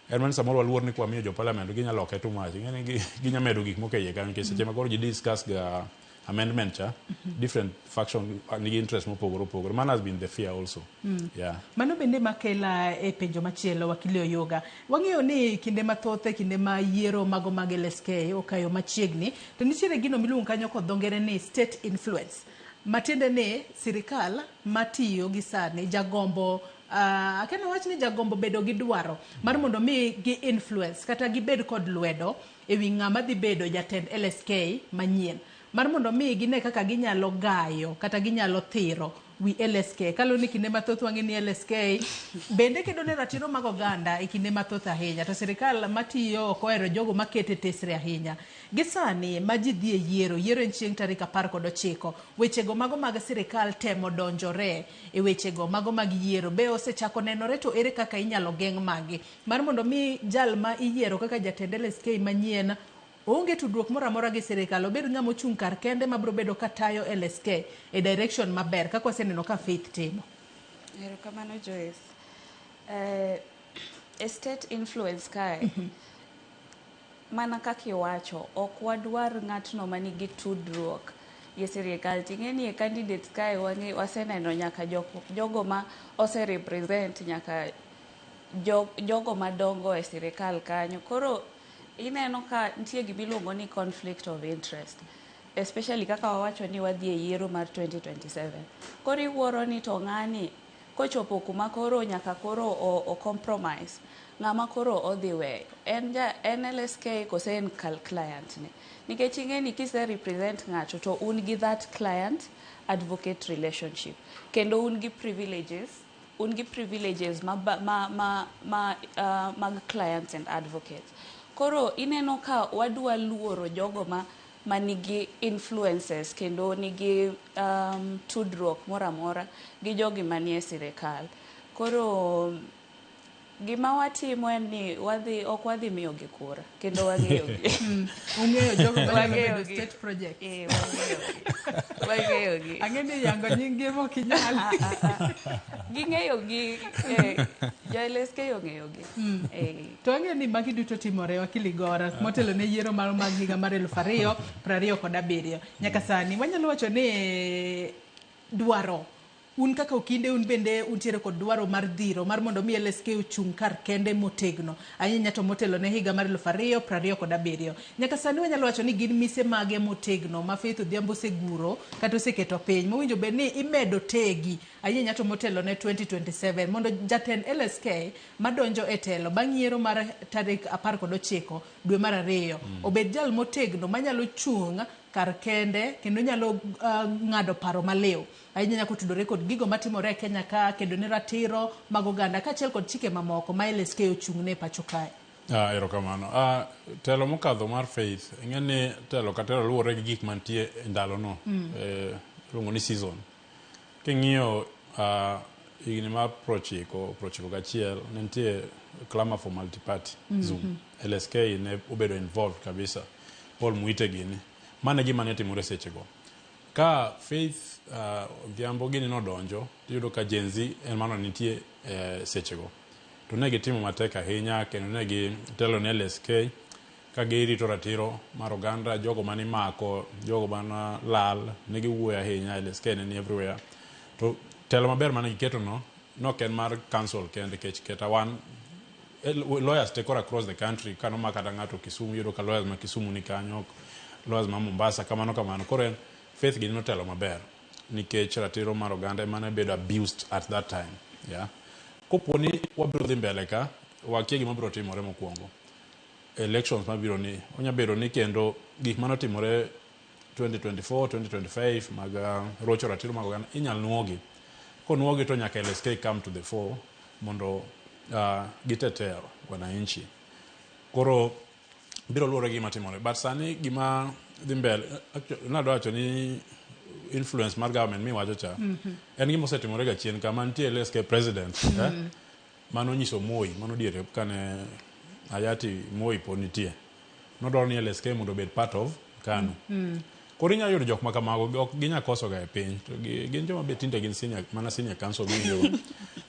en mana ni samoro waluor ni kwamiyo jo parliament ginyalo loke too much. Ing'e ni ginya medo gik moko e iye kanyo nikech seche ma koro ji discuss ga amendment cha different faction nigi interest mopogore opogore. Mano has been the fear also. Yeah. Mano bende makela e penjo machielo, wakili Oyuga. Wang'eyo ni kinde mathoth e kinde ma yiero mago mag LSK okayo machiegni, to nitiere gino miluongo kanyo kod dho ngere ni state influence. Matiende ni sirikal matiyo gi sani jagombo akia nawach ni jagombo bedo gi dwaro mar mondo mi gi influence kata gibed kod lwedo e wi ng'ama dhi bedo jatend LSK manyien mar mondo mi gine kaka ginyalo gayo kata ginyalo thiro wi LSK kaluwore ni kinde mathoth wang'e ni LSK bende kedo ne ratiro mag oganda e kinde mathoth ahinya to sirikal matiyo ok ohero jogo makete tesre ahinya gi sani ma ji dhi e yiero yiero en chieng' tarik 19 wechego mago mag sirikal temo donjore e wechego mago mag yiero be osechako nenore to ere kaka inyalo geng' magi mar mondo mi jal ma iyiero kaka jatend LSK manyien onge tudruok moro amora gi sirikal obed ng'ama ochung' kar kende mabiro bedo ka tayo LSK e direction maber kaka waseneno ka Faith timo. Erokamano, Joyce. E state influence kae, mana kaka iwacho, ok wadwar ng'atno manigi tudruok gi sirikal. Ting'e ni e candidates kae wang'e waseneno nyaka jogo ma ose represent nyaka jogo madongo e sirikal kanyo. Koro ineno ka nitie gimiluongo ni conflict of interest, especially kaka wawacho ni wadhi e yiero mar 2027. Koro iwuoro ni to ng'ani kochopo kuma koro nyaka koro o compromise. Ng'ama koro odhi weyo en ja en LSK kose en client ne? Nikech ing'e ni kise represent ng'ato to un gi that client advocate relationship kendo un gi privileges, un gi privileges ma, ma, ma, ma, mag clients and advocates. Koro ineno ka wadwa luoro jogo ma manigi influences kendo nigi tudruok moro amora gi jogi manie sirikal. Koro gima watimo en ni wadhi ok wadhi miyogi kura kendo wang'eyogi. Ung'eyo jogo manyalo Wang'eyo bedo gi. state projects. Eh, wang'eyogi. Wang'eyogi. Ang'e ni yango nying gi mok inyal. Ging'eyogi, jo LSK ong'eyogi. To ang'eyo ni magi duto timore Wakili Gora motelo ne yiero mar mag higa mar 2027. Nyaka sani wanyalo wacho ni dwaro un kaka okinde un bende untiere kod dwaro mar dhiro mar mondo mi LSK ochung' kar kende motegno ahinya to motelo ne higa mar 2027. Nyaka sani wanyalo wacho ni gin mise mage motegno ma Faith Odhiambo oseguro kata oseketo piny mowinjo bed ni imedo tegi ahinya to motelo ne 2027 mondo jatend LSK madonjo e telo bang' yiero mar tarik 19 dwe mar 2 obed jal motegno manyalo chung' kar kende kendo nyalo ng'ado paro maliw ahinya nyaka otudore kod gigo matimore e Kenya ka kendo ne ratiro mag oganda kaachiel kod chike mamoko ma LSK ochung'ne e pacho kae. Erokamano. Telo mokadho mar Faith, ing'e ni telo ka telo luwore gi gik mantie e ndalono. Iluongo ni season. King'iyo higni mar 90, 91, ne nitie clamour for multi-party Zoom. LSK ne obedo involved kabisa. Paul Muite gini. Mano e gima ne timore sechego. Ka Faith Odhiambo gini nodonjo, tiyudo ka Gen Z en mano nitie sechego. To ne gitimo matek ahinya kendo ne gitelo ne LSK ka girito ratiro mar oganda, jogo mane imako, jogo mane lal, ne giwuoyo ahinya, LSK ne ni everywhere. To telo maber mane giketo no, nok en mar council kende, nikech kata wan lawyers te koro across the country, ka nomak kata ng'ato Kisumu, iyudo ka lawyers ma Kisumu ni kanyo, lawyers ma Mombasa, kamano kamano. Koro en Faith gini notelo maber nikech ratiro mar oganda ema ne bedo abused at that time. Yeah. Kopo ni wabiro dhi mbele ka, wakia gima biro timore mokwongo. Elections mabiro ni, onya bedo ni kendo gik manotimore 2024, 2025 mag rocho ratiro mag oganda inyal nuogi. Konuogi to nyaka LSK come to the fore mondo gitetea wananchi. Koro biro luwore gi gima timore. But sani gima dhi mbele, nadwa wacho ni influence mar government miwacho cha, en gima osetimore ga chien kama nitie LSK president, mano nyiso Moi, mano diere kane hayati Moi pod nitie. Nodwaro ni LSK mondo obed part of KANU. Koro inyalo yudo jok ma kamago ok ginya koso ga e piny to gin joma be tinde gin senior, mana senior council giwinjo.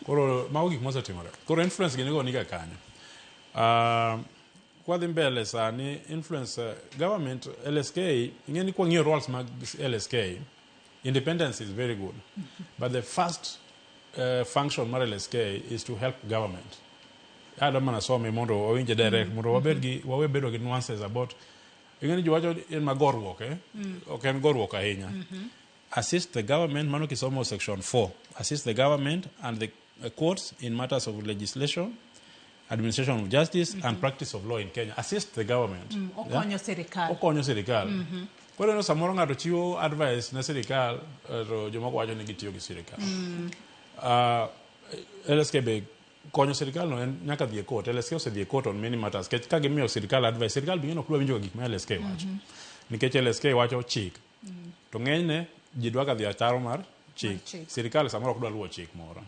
Koro mago gik mosetimore. Koro influence ginigo niga kanyo. Kwadhi mbele sani influence government LSK, ing'e ni kwang'iyo roles mag LSK, independence is very good. But the first function mar LSK is to help government. Adwa mana some mondo wawinje direct, mondo wabed gi, wawe bedo gi nuances about, ing'e ni jowacho en ma goruok, eh? Ok en goruok ahinya. Assist the government, mano kisomo section 4, assist the government and the courts in matters of legislation, administration of justice, and practice of law in Kenya. Assist the government. Okonyo sirikal. Okonyo sirikal. Koro ineno samoro ng'ato chiwo advice ne sirikal, to jomoko wacho ni gitiyo gi sirikal. LSK be konyo sirikal no en nyaka dhi e court. LSK osedhi e court on many matters. Nikech ka gimiyo sirikal advice, sirikal be ing'e ni ok dwa winjo gik ma LSK wacho. Nikech LSK wacho chik. To ng'enyne ji dwa ga dhi ataro mar chik. Chik. Sirikal samoro ok dwa luwo chik moro.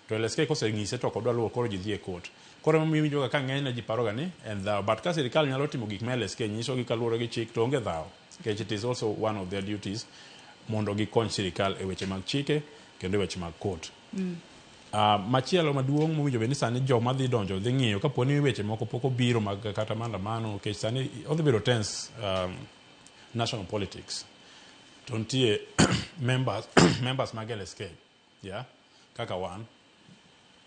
To LSK koseng'ise to ok odwa luwo, koro ji dhi e court. Koro emomiyo iwinjo ga ka ng'enyne ji paro ga ni en dhawo. But ka sirikal nyalo timo gik ma LSK nyisogi kaluwore gi chik to onge dhawo. Nikech it is also one of their duties mondo gikony sirikal e weche mag chike kendo e weche mag court. Machielo maduong' mowinjo bed ni sani joma dhi donjo dhi ng'iyo kapo ni weche moko pok obiro mag kata maandamano, nikech sani odhi bedo tense national politics. To nitie members mag LSK, yeah, kaka wan.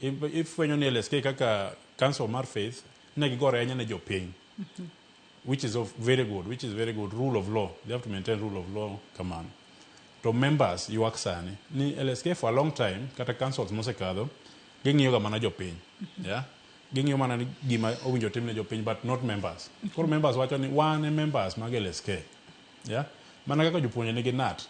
Ifwenyo ni LSK kaka Council mar Faith ne gigore ahinya ne jopiny, which is of very good, which is very good. Rule of law, they have to maintain rule of law kamano. To members ywak sani ni LSK for a long time, kata councils mosekadho, ging'iyo ga mana jopiny, yeah? Ging'iyo mana ni gima owinjo tim ne jopiny but not members. Koro members wacho ni wan e members mag LSK. Yeah? Mana kaka jopuonje nigi KNUT.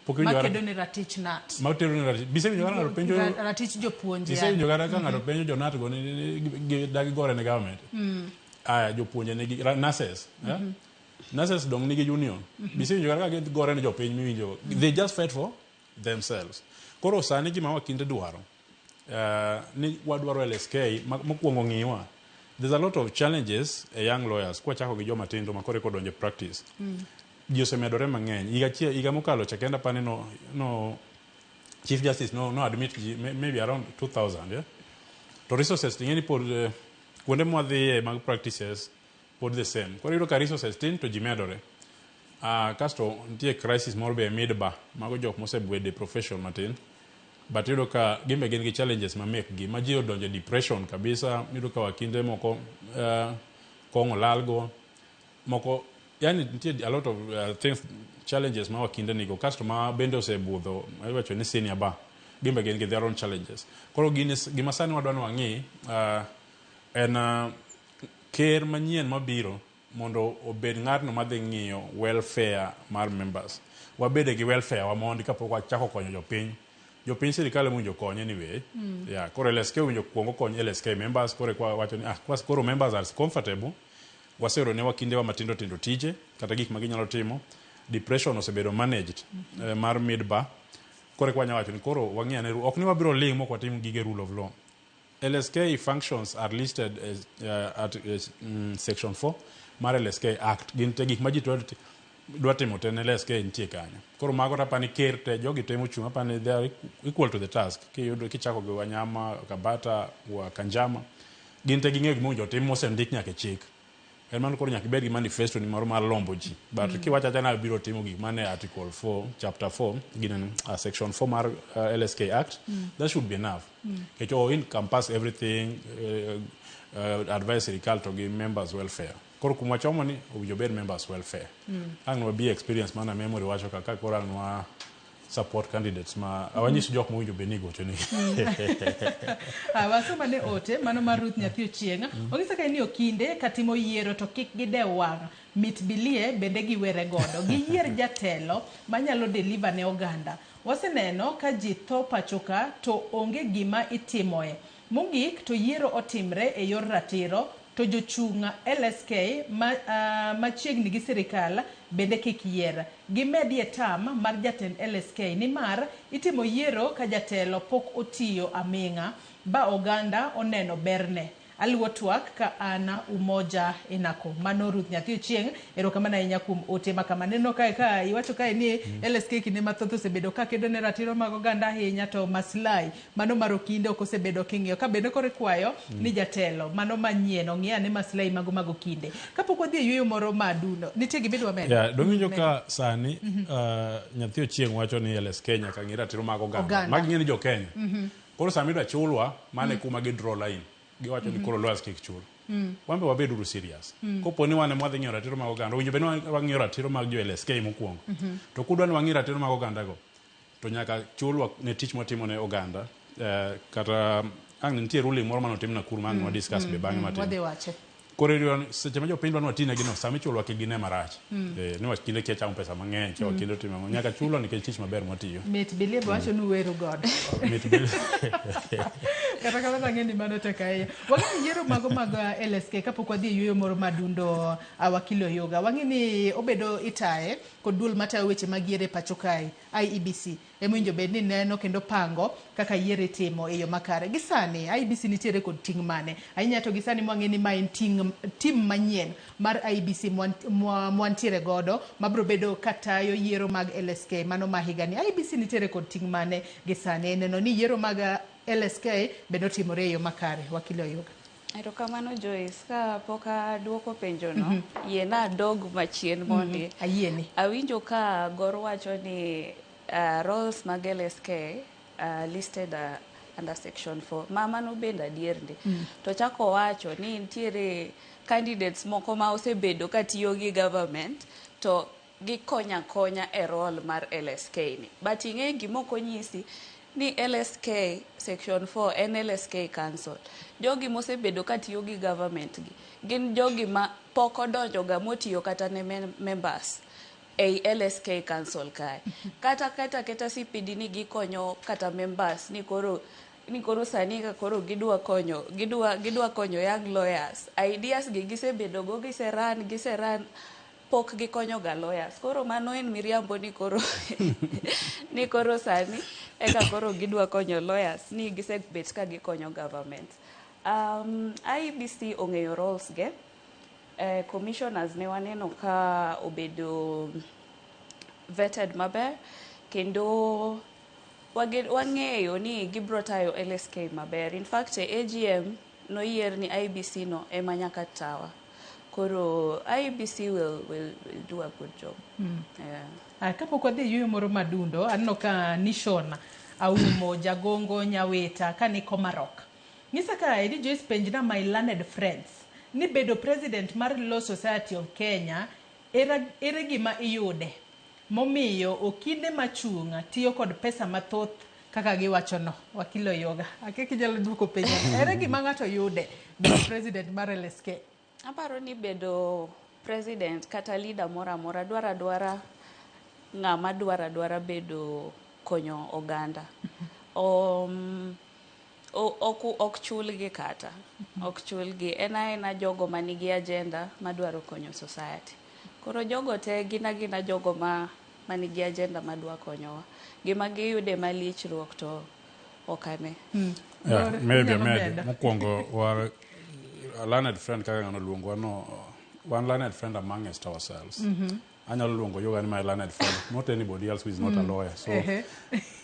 Pok iwinjo kata- Makedo ne ratich KNUT. Ma tero ne ratich. Bisewinjo kata ng'ato penjo Ratich jopuonje. Isewinjo kata ka ng'ato penjo jo KNUT go ni dagi gore ne government. Aya jopuonje nigi nurses. Yeah? Nurses dong nigi union. Bisewinjo kata ka gigore ne jopiny miwinjo. They just fight for themselves. Koro sani gima wakinde dwaro ni wadwaro LSK mokwongo ng'iwa. There's a lot of challenges e young lawyers kwachako gi joma tindo ma koro eka odonjo e practice. Ji osemedore mang'eny. Higa achiel higa mokalo cha kenda apani no Chief Justice no admit ji maybe around 2000, yeah? To resources ting'e ni pod kuonde mwadhiye mag practices pod the same. Koro iyudo ka resources tin to ji medore. Kasto nitie crisis moro be e mid bar. Mago jok mosebedo e profession matin. But iyudo ka gin be gin gi challenges ma mekgi ma ji odonjo e depression kabisa. Iyudo ka wakinde moko kong'o lalgo. Moko yani nitie a lot of things challenges ma wakinde nigo. Kasto ma bende osebudho iwacho ni senior bar. Gin be gin gi their own challenges. Koro gini gima sani wadwa ni wang'i en ker manyien mabiro mondo obed ng'atno madhi ng'iyo welfare mar members. Wabede gi welfare wa mondi kapok wachako konyo jopiny. Jopiny sirikal ema owinjo kony anyway. Yeah, koro LSK owinjo kuong okony LSK members koro eka wacho ni koro members are comfortable. Waseyudo ne wakindewa matindo tindo tije kata gik ma ginyalo timo. Depression osebedo managed mar mid bar. Koro eka wanyalo wacho ni koro wang'i ane ok ni wabiro ling' mok watim gige rule of law. LSK functions are listed as, at section 4 mar LSK Act. Gin te gik ma ji dwa timo te ne LSK nitie kanyo. Koro mago to apani ker te jogi te mochung' apani they are equal to the task. Kiyudo kichako gi Wanyama, Kabata, wa Kanjama, gin te ging'eyo gima owinjo otim mosendik nyaka e chik. En mano koro nyaka ibed gi manifesto ni moro mar lombo ji. But kiwacho acha ni abiro timo gik mane article 4, chapter 4, gin section 4 mar LSK Act, that should be enough. Nikech o encompass everything, advice sirikal to gi members welfare. Koro kuma wachomo ni owinjo bed members welfare. Ang' wabi experience mana memory wacho kaka koro ang' wa support candidates ma awanyis jok mowinjo bed ni igocho ni. Wasoma ne ote mano mar Ruth Nyathi Ochieng'. Onyisa kae ni okinde katimo yiero to kik gidew wang' mit bilie bende giwere godo. Giyier jatelo manyalo deliver ne oganda. Waseneno ka ji tho pacho ka to onge gima itimoe. Mogik to yiero otimre e yor ratiro to jochung' LSK machiegni gi sirikal bende kik yier. Gimedie term mar jatend LSK nimar itimo yiero ka jatelo pok otiyo aming'a ba oganda oneno berne. Aluwo twak ka an Umoja Inako. Mano Ruth Nyathi Ochieng', erokamano ahinya kuom ote ma kama. Neno kae ka iwacho kae ni LSK kinde mathoth osebedo ka kedo ne ratiro mag oganda ahinya to maslahi mano mar okinde ok osebedo king'iyo. Ka bende koro ikwayo ni jatelo mano manyien ong'i ane maslahi mago mag okinde. Kapok wadhi e yueyo moro maduno, nitie gima idwa medo? Yeah, dong winjo ka sani Nyathi Ochieng' wacho ni LSK nyaka ng'i ratiro mag oganda. Magi ng'e ni jo Kenya. Koro sama idwa chulwa, mano e kuma gi draw line. Giwacho ni koro lawyers kik chul. Wan be wabeduru serious. Kopo ni wan ema wadhi ng'iyo ratiro mag oganda, owinjo bed ni wang'iyo ratiro mag jo LSK mokwongo. To kudwa ni wang'i ratiro mag oganda go, to nyaka chulwa ne tich mwatimo ne oganda. Kata ang' nitie ruling moro manotim Nakuru ma ang' wa discuss be bang'e matin. Wadhi wache. Koro iyudo ni seche ma jopiny dwa ni watinegi no, sama ichulwa kik gine marach. Ni wakinde kia chamo pesa mang'eny, kia wakinde timo ang'o. Nyaka chulwa nikech tich maber mwatiyo. Mit bilie be wacho ni uweru godo. Mit bilie. Kata kamano ang'e ni mano tek ahinya. Wang'e ni yiero mago mag LSK kapok wadhi e yueyo moro madundo wakili Oyuga. Wang'e ni obedo itaye kod duol matayo weche mag yiero e pacho kae, IEBC. Emowinjo bed ni neno kendo pango kaka yiero itimo e yo makare. Gi sani IEBC nitiere kod ting' mane? Ahinya to gi sani mwang'e ni ma en ting' tim manyien mar IEBC mwantiere godo mabiro bedo katayo yiero mag LSK mano ma higani. IEBC nitiere kod ting' mane gi sani neno ni yiero mag LSK bende otimore e yo makare? Wakili Oyuga. Erokamano Joyce, ka pok aduoko penjono, yiena adog machien mondi. Ayieni. Awinjo ka Gor wacho ni roles mag LSK listed under section 4. Ma mano bende adier ndi. To chako wacho ni nitiere candidates moko ma osebedo ka tiyo gi government to gikonya konya e role mar LSK ni. But ing'e gima ok onyisi Ni LSK section 4 en LSK council. Jogi mosebedo katiyo gi government gi gin jogi ma pok odonjo ga motiyo kata ne members ei LSK council kae. Kata kata keta CPD ni gikonyo kata members ni koro sani ka koro gidwa konyo young lawyers. Ideas gi gisebedo go, giseran pok gikonyo ga lawyers. Koro mano en miriambo ni koro ni koro sani eka koro gidwa konyo lawyers ni gisebet ka gikonyo government. IEBC ong'eyo roles ge. Commissioners ne waneno ka obedo vetted maber kendo wang'eyo ni gibro tayo LSK maber. In fact, AGM noyier ni IEBC no ema nyaka tawa. Koro IEBC will do a good job. Yeah. Kapok wadhi yueyo moro madundo, aneno ka Nishon Aumo Jagongo Nyaweta ka ni Komarok. Nyisa ka Edi Joyce penjna my learned friends ni bedo president mar Law Society of Kenya ere gima iyude momiyo okinde machung' tiyo kod pesa mathoth kaka giwacho no. Wakilo Yoga, akia kinyalo duoko penjo. Ere gima ng'ato yude bedo president mar LSK? Aparo ni bedo president kata leader moro amora dwara ng'ama dwara bedo konyo oganda. Ok chulgi kata. Ok chulgi. En aena jogo manigi agenda madwaro konyo society. Koro jogo te gin agina jogo ma manigi agenda madwa konyowa. Gima giyude malichruok to ok ane. Yeah, maybe mokwongo war a learned friend kaka ng'ano luongwa no, one learned friend amongst ourselves. Anyalo luongo Yoga ni my learned friend, not anybody else who is not a lawyer. So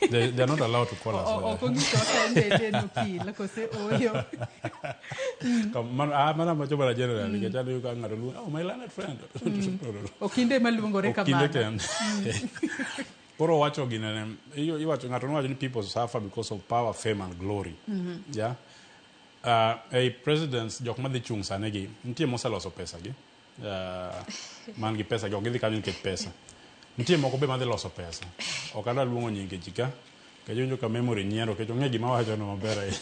they are not allowed to call us. Ok onyiso ka en bende en okil kose oyo. Mana macho mana general nikech aneno ka ng'ato luongo, oh, my learned friend. No. Okinde maluongore Okinde kamano. kende. Koro wacho ginene, iwacho ng'ato nowacho ni people suffer because of power, fame and glory. Yeah. Ei presidents jok madhi chung' sani gi nitie moseloso pesa gi. Man gi pesa gi ok gidhi kanyo nikech pesa. Nitie moko be madhi loso pesa. Ok adwa luongo nyinge ji ka. Nikech iwinjo ka memory nyiero nikech ong'e gima awacho no maber ahinya.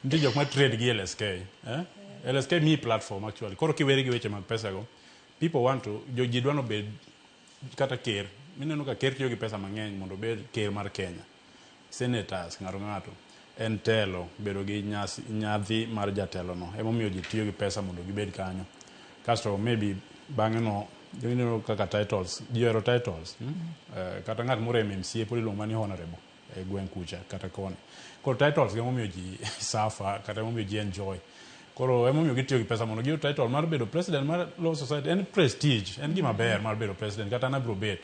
Nitie jok ma trade gi LSK. LSK miyi platform actually. Koro kiweri gi weche mag pesa go, people want to, ji dwa nobed kata ker. Mineno ka ker tiyo gi pesa mang'eny mondo obed ker mar Kenya. Senators, ng'ato ng'ato. En telo, bedo gi nyadhi mar jatelo no. Emomiyo ji tiyo gi pesa mondo gibed kanyo. Kasto maybe bang'e no, ineno kaka titles, ji ohero titles. Kata ng'at moro MMCA pod iluongo mana ni honorable e gweng' kucha kata koni. Koro titles emomiyo ji suffer kata emomiyo ji enjoy. Koro emomiyo gitiyo gi pesa mondo giyud title mar bedo president mar Law Society. En prestige, en gima ber mar bedo president kata an abiro bet.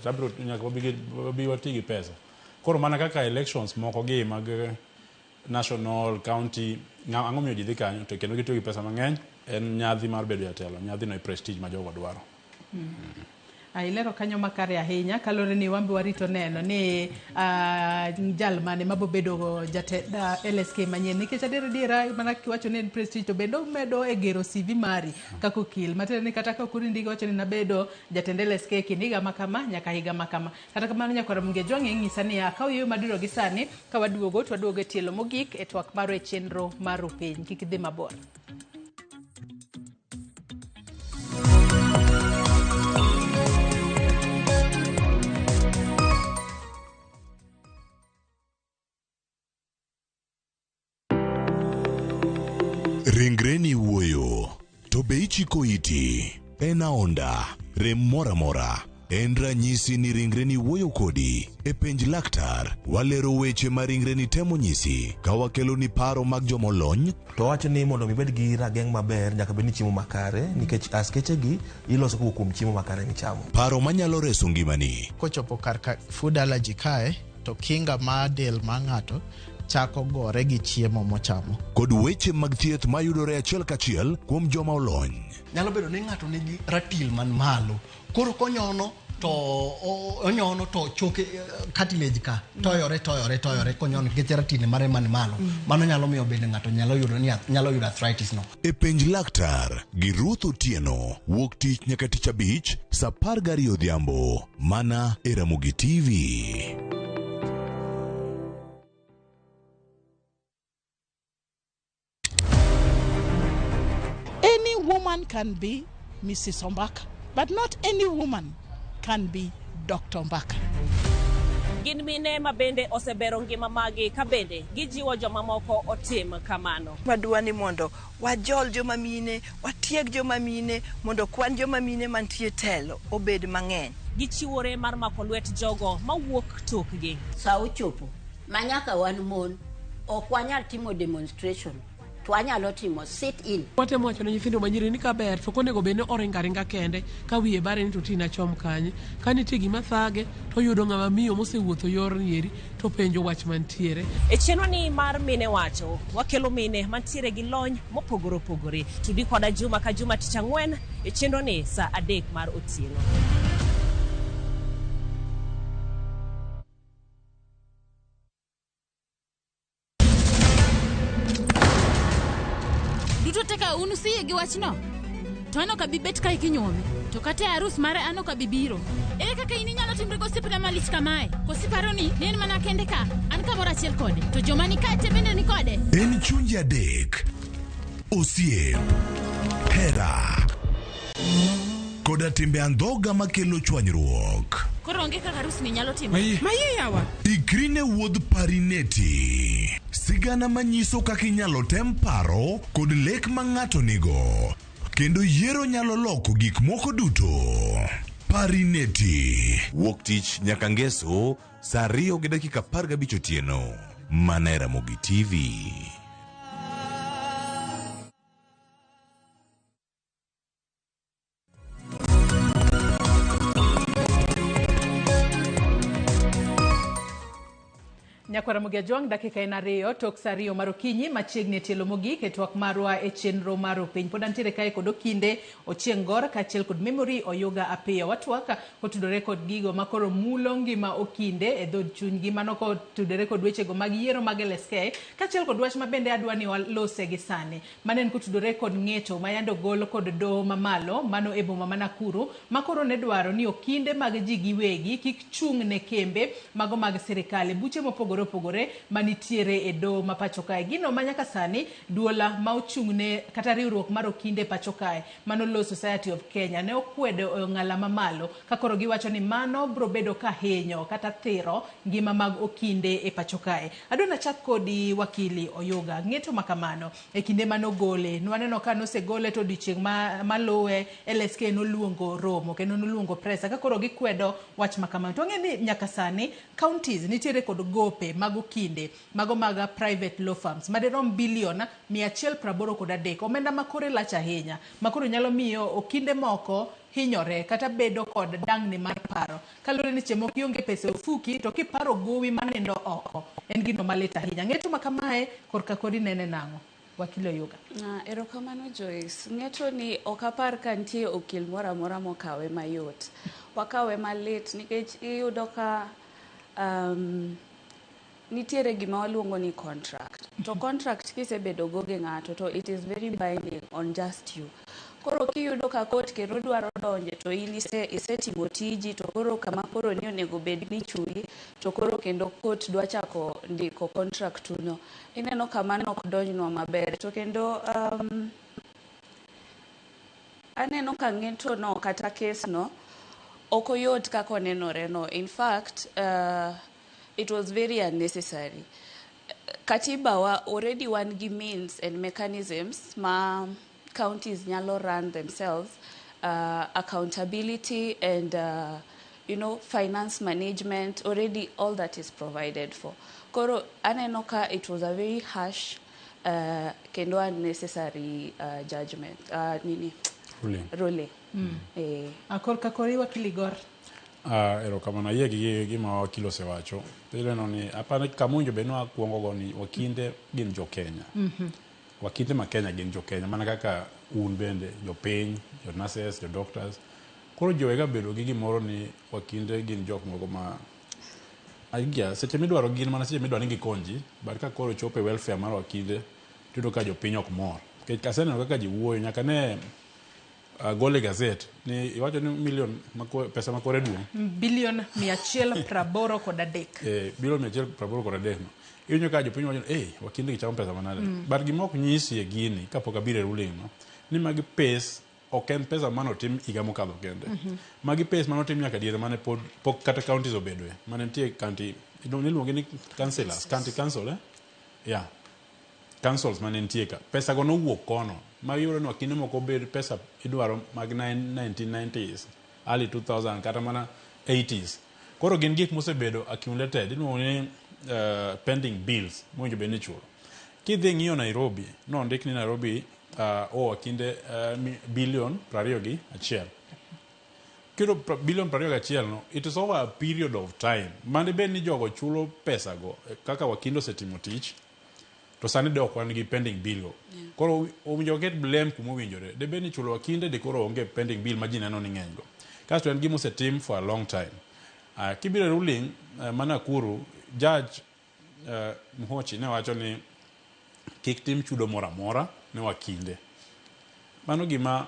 Abiro nyaka wabi wati gi pesa. Koro mana kaka elections moko gi mag national, county, ang'o miyo ji dhi kanyo to kendo gitiyo gi pesa mang'eny en nyadhi mar bedo jatelo. Nyadhi no e prestige ma jogo dwaro. Ilero kanyo makare ahinya kaluwore ni wan be warito neno ni jal mane mabo bedo jatend LSK manyien nikech adier adiera mana kiwacho ni en prestige to bende omedo e gero CV mari kaka okil matiende ni kata ka ok indiko wacho ni nabedo jatend LSK kind higa ma kama nyaka higa ma kama. Kata kamano nyakwar Ramogi Ajwang' ng'isa niya akaw yueyo madiro gi sani ka waduogo to waduogo e tielo mogik e twak marwa e chenro mar Rupiny. Kik idhi mabor. Ringreni wuoyo, to be ichiko iti? En aonda, rem moro amora. En ranyisi ni ringreni wuoyo kodi. E penj laktar, walero weche ma ringreni temo nyisi ka wakeloni paro mag jomolony. To wacho ni mondo mi ibed gi rageng' maber nyaka bed ni chiemo makare nikech askeche gi iloso kowuok kuom chiemo makare michamo. Paro manyalo reso ngimani. Kochopo kar ka food allergy kae to kinga mar del mar ng'ato chako gore gi chiemo mochamo. Kod weche mag thieth mayudore achiel kachiel kuom joma olony. Nyalo bedo ni ng'ato nigi ratil man malo koro konyono to onyono to choke cartilage ka toyore toyore toyore konyono nikech ratil mare man malo. Mano nyalo miyo bende ng'ato nyalo yudo ni nyalo yudo arthritis no. E penj laktar gi Ruth Otieno wuok tich nyaka tich abich saa 12 odhiambo mana e Ramogi TV. woman can be Mrs. Ombaka, but not any woman can be Dr. Ombaka. Gin mine ma bende osebero ngima magi ka bende gijiwo jomamoko otim kamano. Wadwa ni mondo wajol joma mine, watieg joma mine, mondo kwan joma mine mantie telo obed mang'eny. Gichiwore mar mako lwet jogo mawuok tokgi. Sa ochopo ma nyaka wan mon ok wanyal timo demonstration to wanyalo timo sit in. Watemo wacho ne nyithindo manyiri ni kaber to ok onego bed ni oringo aringa kende ka wiye bare ni to tina chom kanye. Ka nitie gima thage to oyudo ng'ama miyo mosewuotho yorni eri to penjo wach mantiere. E chenro ni mar Mine Wacho, wakelo mine mantiere gi lony mopogore opogore. Tudi koda juma ka juma tich ang'wen e chenro ni saa 3 mar otieno. Duto te ka un usiyie gi wachno, to an ok abi bet kae kinyuome, to kata e arus mare an ok abi biro. Ere kaka in inyalo timri gosiepna malich kamae? Koso iparo ni en mana kende ka, an kamoro achiel kode, to joma ni kae te bende ni kode? En chunje adek, osiep, hera, koda timbe andhoga makelo chwanyruok. Koro onge kaka arusni nyalo timore. Maye yawa. Ikri ne wuodh Parineti. Sigana manyiso kaka inyalo tem paro kod lek ma ng'ato nigo. Kendo yiero nyalo loko gik moko duto. Parineti. Wuok tich nyaka ngeso saa 2:15 otieno. Mana e Ramogi TV. Nyakwara Ramogi Ajwang', dakika en 2 tok saa 2 mar okinyi machiegni e tielo mogik e twak marwa e chenro mar Opiny. Pod antiere kae kod Okinde Ochieng' Gor kaachiel kod Memory Oyuga Apiyo. Watwak kotudore kod gigo makoro mulo ngima Okinde e dhood chunygi, mano kotudore kod wechego mag yiero mag LSK kaachiel kod wach mabende adwa ni walose gi sani. Mano en kotudore kod ng'eto ma yande ogol kod doho mamalo mano e boma ma Nakuru makoro ne dwaro ni okinde mag ji giwegi kik chung' ne kembe mago mag sirikal e buche mopogore opogore manitiere e doho ma pacho kae. Gino ma nyaka sani duola ma ochung'ne kata riwruok mar okinde pacho kae mano Law Society of Kenya ne okwedo e ong'ala mamalo ka koro giwacho ni mano bro bedo ka hinyo kata thiro ngima mag okinde e pacho kae. Adwa nachak kodi wakili Oyuga, ng'eto ma kamano e kinde manogole nwaneno ka nosegole to odiochieng' maluwe LSK noluongo romo kendo noluongo presa ka koro gikwedo wach ma kamano. To wang'e ni nyaka sani counties nitiere kod gope mag okinde mago mag private law firms madirom bilion 183, omenda makore lach ahinya makoro nyalo miyo okinde moko hinyore kata bedo kod dangni mar paro kaluwore ni seche moko ionge pesa e ofuki to kiparo gowi manindo oko en gino malit ahinya. Ng'eto ma kamae korka kodi nene nang'o? Wakili Oyuga. Erokamano Joyce. Ng'eto ni ok apar ka nitie okil moro amora mokawe mayot. Wakawe malit nikech iyudo ka nitiere gima waluongo ni contract. To contract kisebedo go gi ng'ato to it is very binding on just you. Koro kiyudo ka court kendo dwaro donje to in isetimo tiji to koro kama koro ni onego bed ni chuli to koro kendo court dwa chako ndiko contract no. Ineno ka mano ok donjnwa maber. To kendo aneno ka ng'eto no kata case no ok oyot kaka onenore no. In fact, it was very unnecessary. Katiba wa already wan gi means and mechanisms ma counties nyalo run themselves, accountability and finance management, already all that is provided for. Koro aneno ka it was a very harsh kendo unnecessary judgment, nini? Ruling. Ruling. Korka kori wakili Gor. Erokamano, ayie gi gima wakili osewacho. Ineno ni apani kamonjo be nwakuongo go ni wakinde gin jo Kenya. Wakinde ma Kenya gin jo Kenya mana kaka un bende jopiny, jo nurses, jo doctors. Koro ji wega bedo gi gimoro ni wakinde gin jok moko ma agia seche midwaro gin mana seche midwaro ni gikonji, but ka koro chopo e welfare mar wakinde tiyudo ka jopiny ok mor. Nikech aseneno kaka ji wuoyo nyaka ne gole gazet ni iwacho ni milion pesa ma kore duong'. Bilion 183. Bilion 183 no. Iwinjo ka jopiny wacho ni wakinde gi chamo pesa manade. But gima ok nyisi e gini kapok abiro e ruling no, Ni magi pes ok en pesa manotim higa mokadho kende. Magi pes manotim nyaka diere mane pod pok kata counties obedoe. Mane nitie county iluonge ni councillors, county council eh? Yeah. Councils mane nitie ka. Pesa go nowuok kono. Ma iyudo ni wakinde moko bed pesa idwaro mag 1990s, early 2000 kata mana 80s. Koro gin gik mosebedo accumulated iluongo ni pending bills mowinjo bed ni ichulo. Kidhi ng'iyo Nairobi, nondik ni Nairobi owa kinde billion 21. Kiro billion 21 no, it is over a period of time. Mane bed ni jogo chulo pesa go kaka wakinde osetimo tich, to sani de ok wan gi pending bill go. Koro owinjo waket blame kuma owinjore. De bed ni chulo wakinde de koro onge pending bill ma ji neno ni ng'eny go. Kasto en gima osetim for a long time. Kibiro e ruling ma Nakuru, judge Muhochi ne wacho ni kik tim chudo moro amora ne wakinde. Mano gima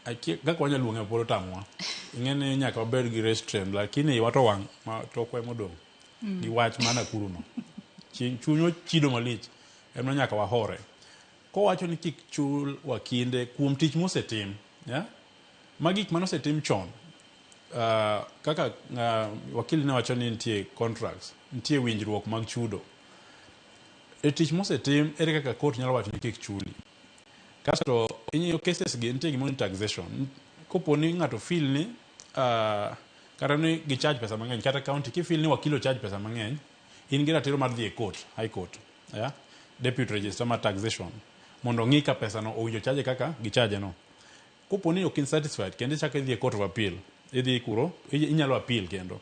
kaka wanyalo luonge pod otamowa. Ing'e ni nyaka wabed gi restraint lakini iwa to wang' ma tokwa emodong' gi wach ma Nakuru no. Chunywa chido malich ema nyaka wahore. Kowacho ni kik chul wakinde kuom tich mosetim, yeah? Ma gik mane osetim chon kaka wakili ne wacho ni nitie contracts, nitie winjruok mag chudo. E tich mosetim ere kaka court nyalo wacho ni kik chuli? Kasto ing'iyo cases gi nitie gimoro ni taxation. Kopo ni ng'ato feel ni kata ni gi charge pesa mang'eny kata county ki feel ni wakil o charge pesa mang'eny, in gi ratiro mar dhi e court, high court, yeah? Deputy registrar mar taxation mondo ong'i ka pesa no owinjo charge kaka gichaje no. Kopo ni ok in satisfied kendo ichako idhi e court of appeal, idhi kuro inyalo appeal kendo.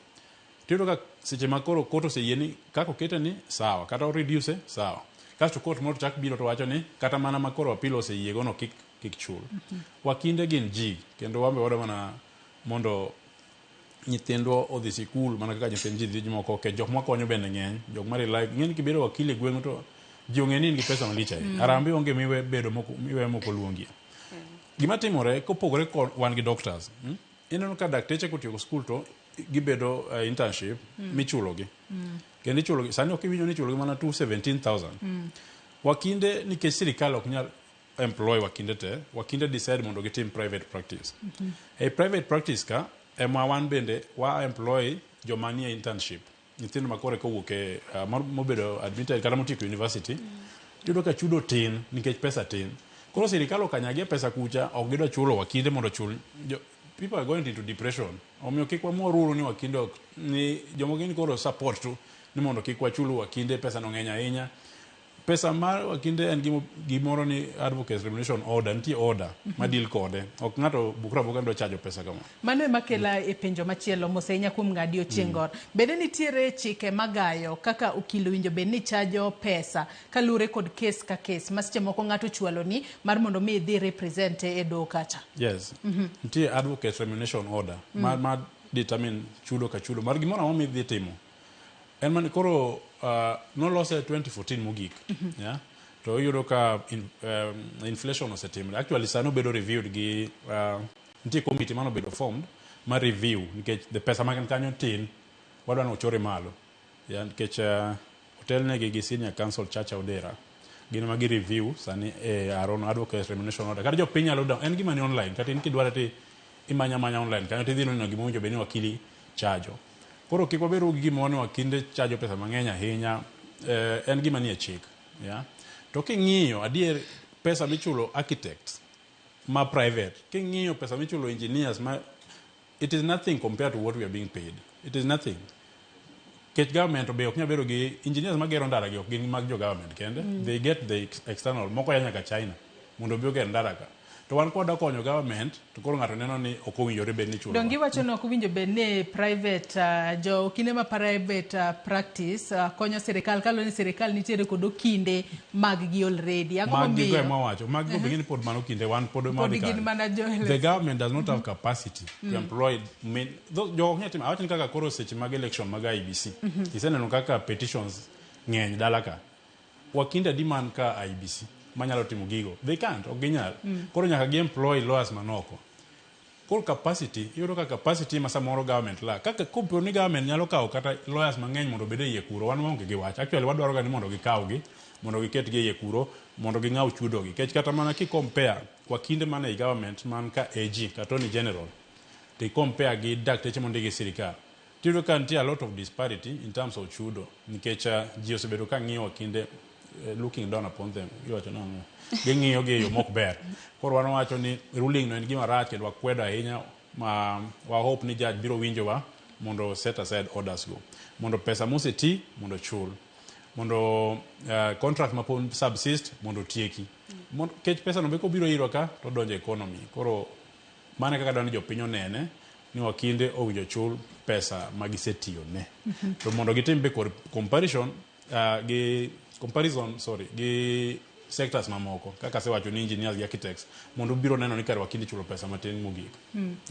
Tiyudo ka seche ma koro court oseyie ni kaka okete ni sawa kata o reduce sawa. Kasto court moro chak biro to wacho ni kata mana ma koro appeal oseyie go no kik chul. Wakinde gin ji kendo wan be wadwa mana mondo nyithindwa odhi sikul mana kaka nyithind ji dhi moko ok jok makonyo bende ng'eny jok ma rely ng'eny kibedo wakil e gweng'u to ji ong'e ni in gi pesa malich ahinya. Harambee onge miwe bedo moko miwe moko luongie. Gima timore kopogore kod wan gi doctors, ineno ka dakteche kotieko skul to gibedo internship michulo gi. Kendo ichulo gi sani ok iwinjo ni ichulo gi mana 217,000. Wakinde nikech sirikal ok nyal employ wakinde te, wakinde decide mondo gitim private practice. E private practice ka ema wan bende wa employ joma nie internship. Nyithindo ma kore kowuok e mobedo admitted kata motieko university, iyudo ka chudo tin nikech pesa tin. Koro sirikal okanyagie pesa kucha ok gidwa chulo wakinde mondo ochul people are going into depression. Omiyo kik wamor uru ni wakinde ok ni jomoko ni koro support tu ni mondo kik wachul wakinde pesa no ng'eny ahinya. Pesa mar wakinde en gimoro ni advocates remuneration order, nitie order ma deal kode. Ok ng'ato bukra buka ni dwa chajo pesa kama. Mano ema kela e penjo machielo mos ahinya kuom ng'adi Ochieng' Gor. Bende nitiere chike magayo kaka okil owinjo bed ni chajo pesa kaluwore kod kes ka kes ma seche moko ng'ato ochwalo ni mar mondo mi idhi represent e doho kacha. Yes. Nitie advocates remuneration order ma determine chudo ka chudo mar gimoro amora midhi timo. En mani koro nolose 2014 mogik. Yeah? To iyudo ka inflation osetimre. Actually sani obedo reviewed gi nitie committee mano obedo formed ma review nikech the pesa man kanyo tin wadwa ni ochore malo. Yeah, nikech otelnegi gi senior counsel Chacha Odera. Gin ema gi review sani e Arono advocates remuneration order. Kata jopiny nyalo en gima ni online kata in kidware ti imanya manya online kanyo tidhi neno gima owinjo bed ni wakili chajo. Koro kik wabedo gi gimoro ni wakinde chajo pesa mang'eny ahinya, en gima nie chik. Yeah? To king'iyo adier pesa michulo architects ma private, king'iyo pesa michulo engineers ma it is nothing compared to what we are being paid. It is nothing. Nikech government be ok nyal bedo gi engineers magero ndara gi ok gin mag jo government kende. They get the external moko ya nyaka China mondo obi oger ndara ka. To wan kwadwa konyo government to koro ng'ato neno ni ok owinjore bed ni ichulo. Donge iwacho ni ok owinjo bed ni private jo okinde ma private practice konyo sirikal kaluwore ni sirikal nitiere kod okinde mag gi already. Ang'o Mag gigo momiyo? ema wacho. Mag go be pod mano kinde wan pod ema Pod wadhi gin kanyo. mana jo The government does not have capacity to employ men, jo ok nyal timo. Awach ni kaka koro seche mag election mag IEBC. Iseneno kaka petitions ng'eny dala ka. Wakinde adi man ka IEBC manyalo timo gigo? They can't, ok ginyal. Koro nyaka gi employ lawyers manoko. Koro capacity, iyudo ka capacity ma samoro government lack. Kaka kopo ni government nyalo kawo kata lawyers mang'eny mondo obed e iye kuro, wan waonge gi wach. Actually wadwaro ga ni mondo gikawgi mondo giket gi e iye kuro mondo ging'aw chudo gi. Nikech kata mana ki compare wakinde man ei government man ka AG, ka Attorney General, to i compare gi dakteche mondik gi sirikal, tiyudo ka nitie a lot of disparity in terms of chudo nikech ji osebedo ka ng'iyo wakinde looking down upon them. Iwacho nang'o? Ging'iyo gi e yo mok ber. Koro wan wawacho ni ruling no en gima rach kendo wakwedo ahinya ma wa hope ni judge biro winjowa mondo set aside orders go. Mondo pesa moseti mondo ochul. Mondo contract ma pod subsist mondo otieki. Mondo kech pesa no be kobiro irwa ka to odonjo e economy. Koro mano e kaka adwa ni jopiny onene ni wakinde owinjo chul pesa ma gisetiyone. To mondo gitim be comparison gi comparison sorry gi sectors mamoko kaka asewacho ni engineers gi architects mondo ubiro neno ni kare wakinde chulo pesa matin mogik.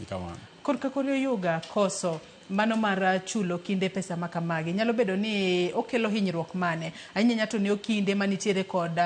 Kamano. Korka koro Oyuga koso mano mar chulo kinde pesa ma kamagi nyalo bedo ni okelo hinyruok mane ahinya to ne okinde manitiere kod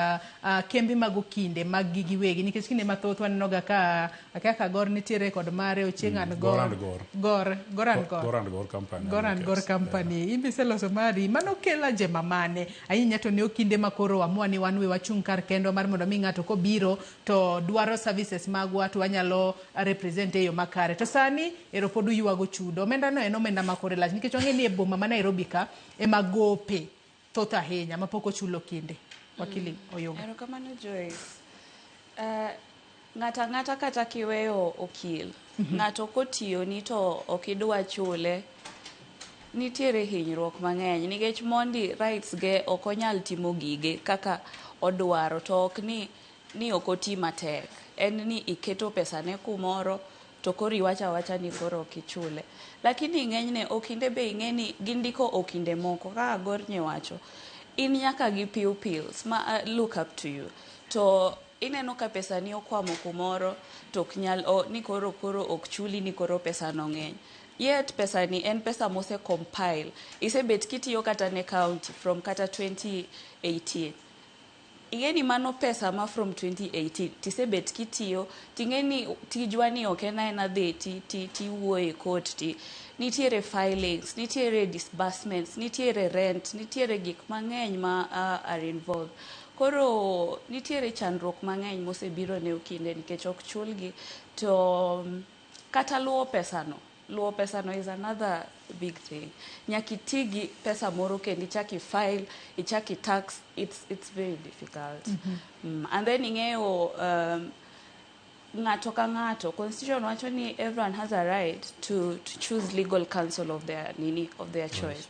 kembe mag okinde mag gi giwegi nikech kinde mathoth waneno ga ka kaka Gor nitiere kod mare Ochieng' and Gor and Gor. Gor Gor and Gor Gor and Gor company. Gor and Gor company imbe iseloso mari mano kelo ajema mane ahinya to ne okinde ma koro amua ni wan we wachung' kar kendwa mar mondo mi ng'ato kobiro to dwaro services magwa to wanyalo represent e yo makare to sani ero pod uywago chudo omenda no en omenda ma kore lach nikech wang'e ni e boma ma Nairobi ka ema gope thoth ahinya mapok ochulo kinde wakili Oyuga. Erokamano Joyce. Ng'ato ang'ata kata kiweyo okil, ng'ato kotiyoni to ok idwa chule, nitiere hinyruok mang'eny nikech mondi rights ge ok onyal timo gige kaka odwaro to ok ni ok oti matek. En ni iketo pesa ne kumoro to koro iwacho awacha ni koro ok ichule. Lakini ng'enyne okinde be ing'e ni gindiko okinde moko kaka Gor nyewacho. In nyaka gi pupils ma look up to you. To ineno ka pesa ni okwamo kumoro to ok nyal ni koro ok chuli ni koro pesa no ng'eny. Yet pesa ni en pesa mose compile. Isebet kitiyo kata ne county from kata 2018. Ing'e ni mano pesa ma from 2018 tisebet kitiyo ting'e ni tijwa ni ok en aena dhi ti wuoyo e court ti nitiere filings, nitiere disbursements, nitiere rent, nitiere gik mang'eny ma are involved. Koro nitiere chandruok mang'eny mosebiro ne okinde nikech ok chulgi to kata luwo pesano luwo pesano is another big thing. Nyaka iti gi pesa moro kendo ichak i file, ichak i tax, it's very difficult. And then ing'eyo ng'ato ka ng'ato constitution wacho ni everyone has a right to choose legal counsel of their nini of their choice.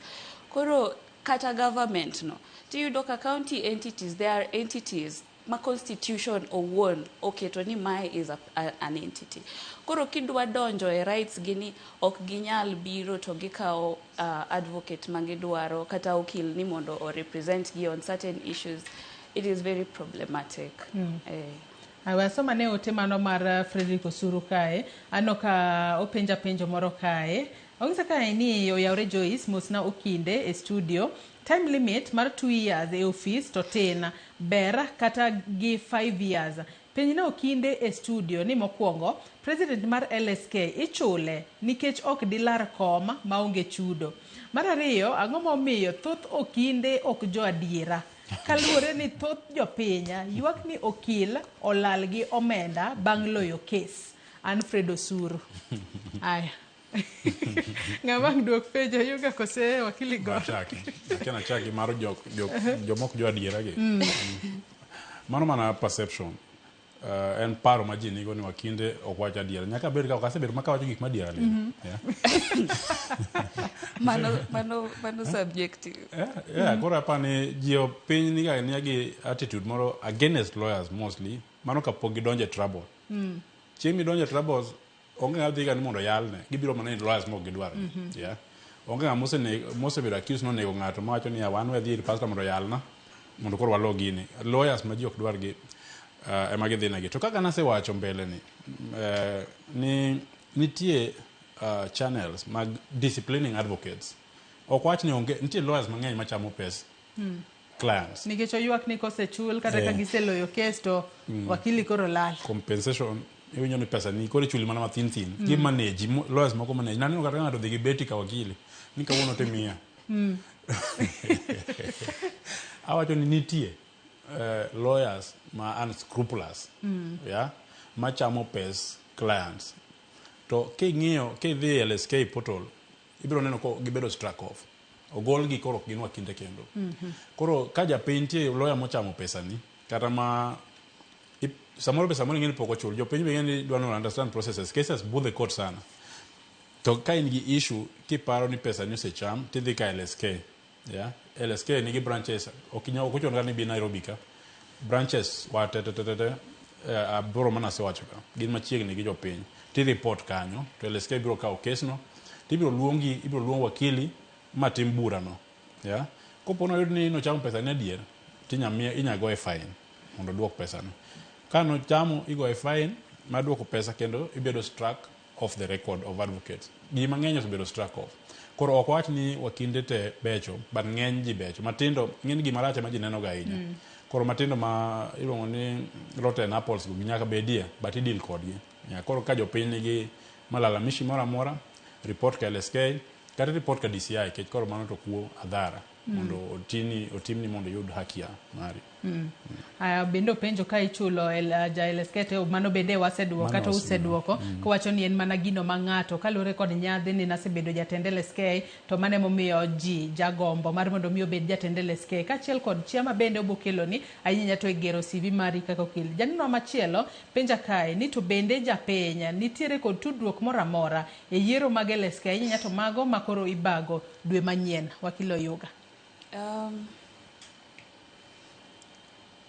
Koro kata government no tiyudo ka county entities, there are entities ma constitution owuon oketo ni mae is an entity. Koro kidwa donjo e rights gi ni ok ginyal biro to gikawo advocate ma gidwaro kata okil ni mondo o represent gi on certain issues, it is very problematic. Awe asoma ne ote mano mar Frederick Osuru kae. Aneno ka openja penjo moro kae. Onyisa kae ni oyawre Joyce mosna okinde e studio. Time limit mar 2 years e office to tin ber kata gi 5 years. Penjna okinde e studio ni mokwongo president mar LSK ichule nikech ok dilar kom maonge chudo. Mar ariyo, ang'o momiyo thoth okinde ok jo adiera? Kaluwore ni thoth jopiny ywak ni okil olal gi omenda bang' loyo kes. An Fred Osuru. Aya. Ng'ama ang' duok penjo Oyuga kose wakili Gor? Achaki. Akia nachaki mar jomok jo adiera gi. Mano mana perception. En paro ma ji nigo ni wakinde ok wach adiera. Nyaka bed ka ok asebedo maka wacho gik madiera lilo. Yeah. Mano subjective. Yeah, koro apani ji piny niga niga gi attitude moro against lawyers mostly. Mano kapok gidonjo e trouble. Chieng' midonjo e troubles, onge ng'ama dhiga ni mondo oyalne. Gibiro mana ni lawyers mok gidwar. Yeah. Onge ng'ama mosebedo accused nonego ng'ato mawacho ni wan we dhi ir pastor mondo oyalna mondo koro walo gini. Lawyers ma ji ok dwar gi ema gidhi negi. To kaka nasewacho mbele ni ni nitie channels mag disciplining advocates. Ok wach ni onge nitie lawyers mang'eny machamo pes clients. Nikech oywak ni kosechul kata ka giseloyo kes to wakili koro lal. Compensation iwinjo ni pesa ni koro ichuli mana mathin thin. Gi manage lawyers moko manage. Naneno kata ng'ato dhi gi beti ka wakili ni kawuono timiya. Awacho ni nitie lawyers ma unscrupulous, yeah, machamo pes clients. To king'iyo kidhi e LSK portal, ibiro neno ko gibedo struck off, ogolgi, koro ok gin wakinde kendo. Koro ka japiny nitie lawyer mochamo pesani kata ma samoro pesa moro ing'e ni pok ochul, jopiny be ing'e ni dwa ni understand processes, cases budho e court sana. To ka in gi issue kiparo ni pesa ni osecham, tidhi ka LSK, yeah? LSK nigi branches, ok inyal, ok ochuno kata ni bi Nairobi ka, branches wa te te te te te aboro mana asewacho ka gin machiegni gi jopiny. Ti report kanyo to LSK biro kawo case no, tibiro luongi, ibiro luong wakili matim burano, yeah? Kopo noyud ni nochamo pesa ni adier, tinya miye, inya goye fine mondo oduok pesano. Ka nochamo, igoye fine mar duoko pesa kendo ibedo struck off the record of advocates. Ji mang'eny osebedo struck off. Koro ok wach ni wakinde te becho, but ng'eny ji becho. Matindo ng'eny gima rach ema ji neno ga ahinya. Koro matindo ma iluongo ni rotten apples go nyaka bedie, but i deal kodgi, yeah. Koro ka jopiny nigi malalamishi moro amora, report ka LSK kata report ka DCI, kech koro mano to kuo adhara mondo otini otimni mondo iyud haki ya mari. Aya, bende openjo ka ichulo ja LSK to mano bende waseduoko. Mano kata waseduoko. Useduoko. Kowacho ni en mana gino ma ng'ato kaluwore kod nyadhi ni nasebedo jatend LSK, to mano emomiyo ji jagombo mar mondo mi obed jatend LSK, kaachiel kod chia ma bende obokelo ni ahinya to e gero CV mari kaka okil. Janeno machielo penja kae ni to bende japiny nitiere kod tudruok moro amora e yiero mag LSK, ahinya to mago ma koro ibago dwe manyien, wakil Oyuga?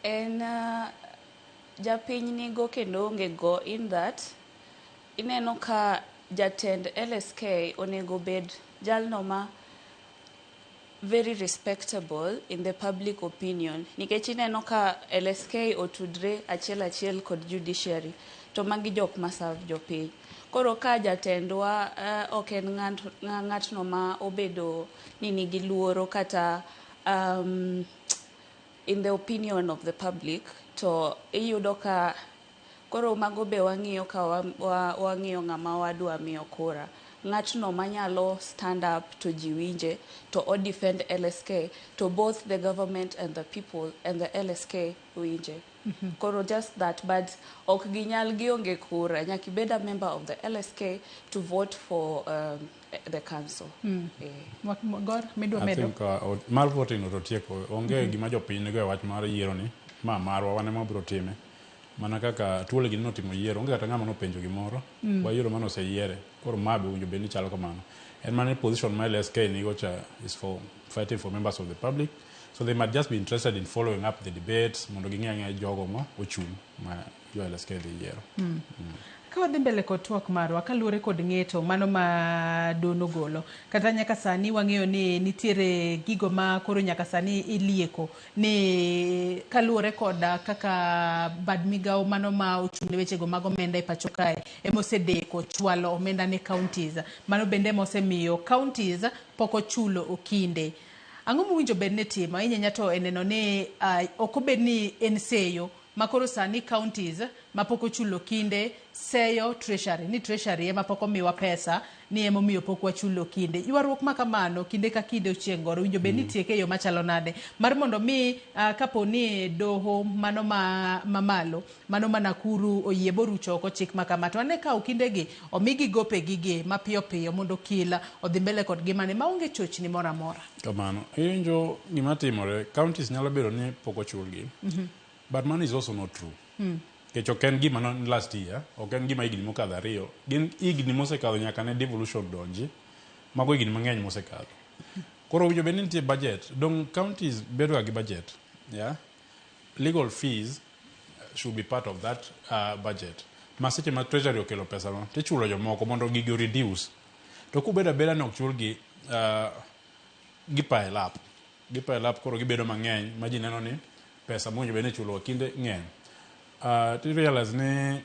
En japiny nigo kendo onge go, in that ineno ka jatend LSK onego bed jalno ma very respectable in the public opinion, nikech ineno ka LSK otudre achiel achiel kod judiciary, to magi jok ma serve jopiny. Koro ka jatendwa ok en ng'atno ma obedo ni nigi luoro kata in the opinion of the public, to iyudo ka koro mago be wang'iyo ka wang'iyo ng'ama wadwa miyo kura, ng'atno manyalo stand up to ji winje, to o defend LSK, to both the government and the people and the LSK winje. Koro just that, but ok ginyal, gionge kura. Nyaka ibed a member of the LSK to vote for the council. Gor midwa I medo? think mar voting no to tieko onge. Gima jopiny nigo e wach mar yiero ni ma marwa, wan ema wabiro time mana kaka Tuole gini notimo yiero, onge kata ng'ama nopenjo gimoro. Wayiero mane oseyiere, koro ma be owinjo bed ni chalo kamano. En mana ni position ma LSK nigo cha is for fighting for members of the public, so they might just be interested in following up the debates mondo ging'e ang'eya jogo ma ochung' ma jo LSK dhi yiero. Ka wadhi mbele kod twak marwa, kaluwore kod ng'eto mano ma dono golo, kata nyaka sani wang'eyo ni nitiere gigo ma koro nyaka sani ilieko ni kaluwore kod kaka bad migawo mano ma ochung' ne wechego mag omenda e pacho kae emosedeko chwalo omenda ne counties, mano bende emosemiyo counties pok ochulo okinde. Ang'o mowinjo bed ni timo ahinya to e neno ni ok obed ni en seyo makoro sani counties mapok ochulo kinde seyo treasury ni treasury ema pok omiwa pesa ni emomiyo pok wachulo kinde? Ywaruok ma kamano kinde ka kinde, Ochieng' Goro, owinjo bed ni tieke e yo machalo nade mar mondo mi kapo ni doho mano ma mamalo mano ma Nakuru oyie borucho oko chik ma kama, to ane ka okindegi omigi gopegi mapiyo piyo mondo okil odhi mbele kod ngimane maonge chochni moro amora? Kamano iwinjo gima timore, counties nyalo bedo ni pok ochulgi, but mano is also not true, nikech ok en gima no last year, ok en gima higni mokadho 2, gin higni mosekadho nyaka ne devolution donji. Mago higni mang'eny mosekadho. Koro owinjo bed ni nitie budget dong counties bedo ga gi budget, yeah? Legal fees should be part of that budget ma seche ma treasury okelo pesa no tichulo jomoko mondo gigi reduce. To kubedo abeda ni ok chulgi, gi pile up, gi pile up, koro gibedo mang'eny ma ji neno ni pesa mowinjo bed ni ichulo wakinde ng'eny. To realize ni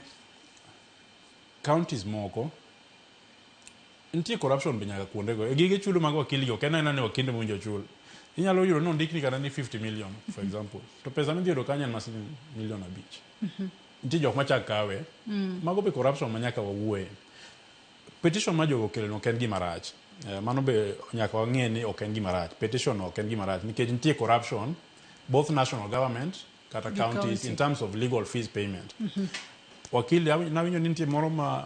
counties moko nitie corruption be nyaka kuondego e gige chudo mag wakili gi. Ok en aena ni wakinde mowinjo ochul. Inyalo yudo ni ondikni kata ni 50 million, for example, to pesa midhi yudo kanyo en ma siling milion 5. Nitie jok machak kawe. Mago be corruption ma nyaka wawuoye. Petition ma jogo okelo no ok en gima rach. Mano be nyaka wang'e ni ok en gima rach. Petition no ok en gima rach nikech nitie corruption both national government. kata Gi counties county. in terms of legal fees payment. Wakili nawinjo ni nitie moro ma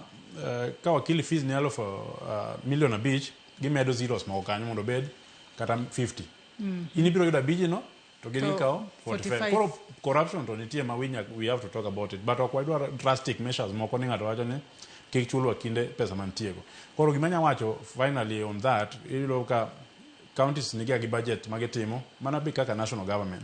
ka wakili fees ni aluf 5 million gimedo zeros moko kanyo mondo obed kata 50. In ibiro yudo abiji no to gin To gikawo 45. 45. Koro corruption to nitie ma we have to talk about it, but ok wadwar drastic measures moko ni ng'ato wacho ni kik chul wakinde pesa mantiego. Koro gima anya wacho finally on that, iyudo ka counties niga gi budget magitimo mana be kaka national government,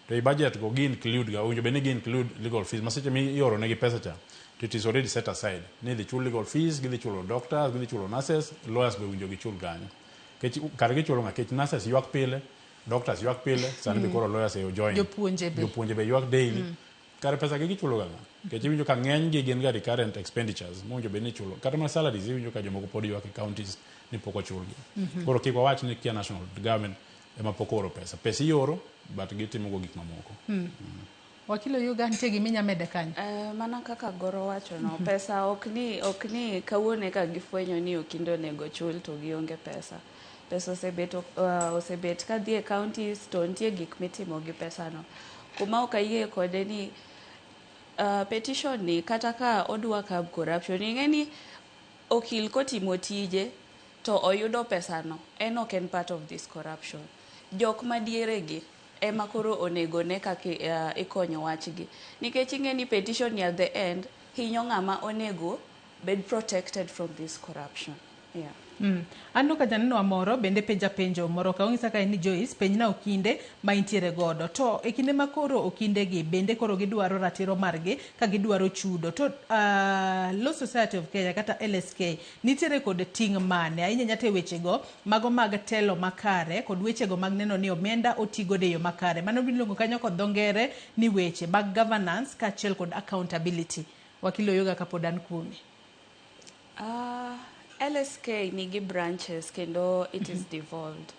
to i budget go gi include ga, owinjo bed ni gi include legal fees ma seche mi ioro negi pesa cha to it is already set aside ni idhi chul legal fees, gidhi chulo doctors, gidhi chulo nurses, lawyers be owinjo gichul kanyo. Kech kar gichulo ng'a? Kech nurses ywak pile, doctors ywak pile, sani be koro lawyers e join. Jopuonje be. Jopuonje be ywak daily. Kare pesa gi gichulo ga ng'a? Nikech iwinjo ka ng'eny gi gin ga recurrent expenditures mowinjo bed ni ichulo. Kata mana salaries iwinjo ka jomoko pod ywak e counties ni pok ochulgi. Koro kik wawach ni kia national government ema pok ooro pesa. Pesa ioro, but gitimo go gik mamoko. Wakili Oyuga, nitie gima inya mede kanyo? Mana kaka Goro wacho no, pesa ok ni kawuono eka gifwenyo ni okinde onego chul to gionge pesa. Pesa osebet kadhi e counties to nitie gik mitimo gi pesa no. Kuma ok ayie kode ni petition ni kata ka odwa curb corruption, ing'e ni okil kotimo tije to oyudo pesa no, en ok en part of this corruption. Jok madiere gi ema koro onego ne kaka ikonyo wachgi. Nikech ing'e ni petition ni at the end hinyo ng'ama onego bed protected from this corruption. Yeah. Aneno ka janeno moro bende penja penjo moro ka onyisa kae ni Joyce, penjna okinde ma intiere godo to e kinde ma koro okinde gi bende koro gidwaro ratiro margi ka gidwaro chudo to Law Society of Kenya kata LSK nitiere kod ting' mane ahinya nyata e wechego mago mag telo makare kod wechego mag neno ni omenda otigodo e yo makare, mano miluongo kanyo kod dho ngere ni weche mag governance kaachiel kod accountability. Wakili Oyuga, kapod an kuomi. LSK nigi branches kendo it is devolved.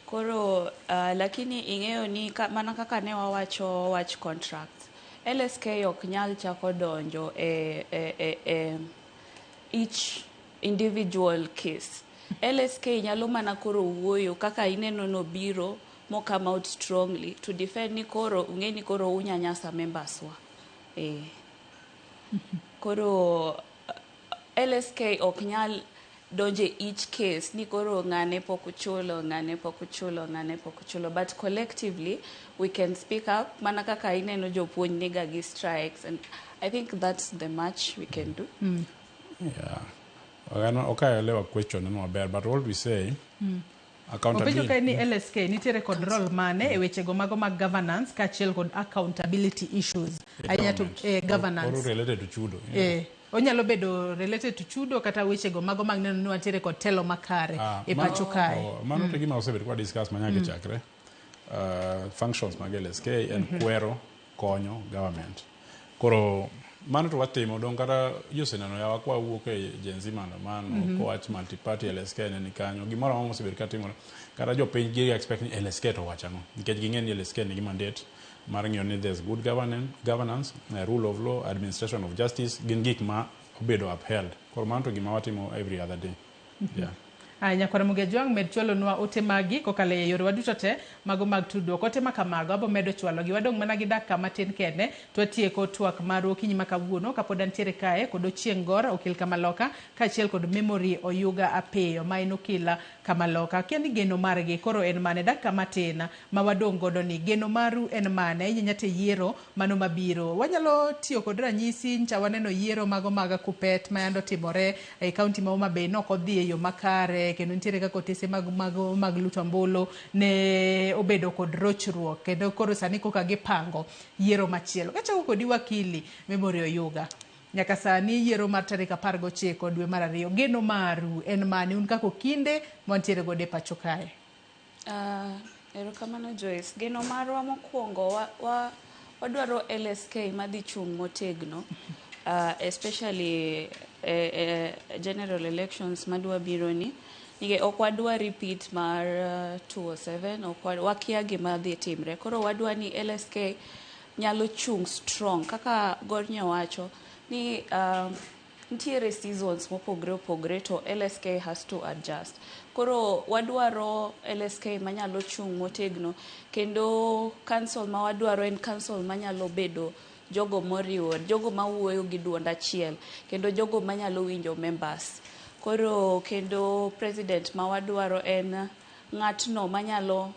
Koro lakini ing'eyo ni mana kaka ne wawacho wach contract, LSK ok nyal chako donjo e each individual case. LSK nyalo mana koro wuoyo kaka ineno nobiro mo come out strongly to defend ni koro ung'e ni koro unyanyasa members wa. Koro LSK ok nyal donje each case ni koro ng'ane pok ochulo, ng'ane pok ochulo, ng'ane pok ochulo, but collectively we can speak up mana kaka ineno jopuonj niga gi strikes, and I think that's the much we can do. Yeah. Ok aelewa question no maber, but what we say Openjo accountability. kae ni LSK nitiere kod role mane e wechego mago mag governance kaachiel kod accountability issues ahinya to governance. Koro related to chudo. Yeah. Onyalo bedo related to chudo kata wechego mago mag neno ni wantiere kod telo makare e pacho kae. Oh, mano to gima osebet kwa discuss manyaka chakre. Functions mag LSK en kwero konyo government. Koro mano to watimo dong kata ji oseneno yawa kwa wuok e Gen Z maandamano kowach multi-party LSK ne ni kanyo gimoro amora mosebet katimore kata jopiny gi expect ni LSK to wacho ang'o nikech ging'e ni LSK nigi mandate mar ng'iyo ni there's good governance, rule of law, administration of justice gin gik ma obedo upheld. Koro mano to gima watimo every other day, yeah. Aya, nyakwara Mugejwang', med chwalonwa ote magi kokalo e yorewa duto te mago mag tudruok. Ote ma kamago abo medo chwalogi. Wadong' mana gi dakika matin kende to watieko twak marwa okinyi ma kawuono kapod antiere kae kod Ochieng' Gor, okil Kamaloka, kaachiel kod Memory Oyuga Apiyo ma en okila Kamaloka. Akia ni geno margi koro en mane, dakika matin ma wadong' godo ni geno maru en mane ahinya nyata e yiero mano mabiro. Wanyalo tiyo kod ranyisi ncha waneno yiero mago mag Kuppet ma yande otimore e kaunti ma Homa Bay nok odhi e yo makare kendo nitiere kaka otese mag luto ombulu ne obedo kod rochruok kendo koro sani koka gipango yiero machielo. Kachako kodi wakili Memory Oyuga. Nyaka sani yiero mar tarik 19 dwe mar ariyo, geno maru en mane un kaka okinde mantiere godo e pacho kae? Erokamano Joyce. Geno marwa mokwongo wadwaro LSK madhi chung' motegno, especially general elections madwa biro ni. Nikech ok wadwa repeat mar 207, ok wakia gima dhi timre. Koro wadwa ni LSK nyalo chung' strong kaka Gornyo wacho ni Nitiere seasons mopogre opogre to LSK has to adjust. Koro wadwaro LSK manyalo chung' motegno kendo council ma wadwaro en council manyalo bedo jogo moriwo, jogo mawuoyo gi duond achiel kendo jogo manyalo winjo members. Koro kendo president ma wadwaro en ng'atno manyalo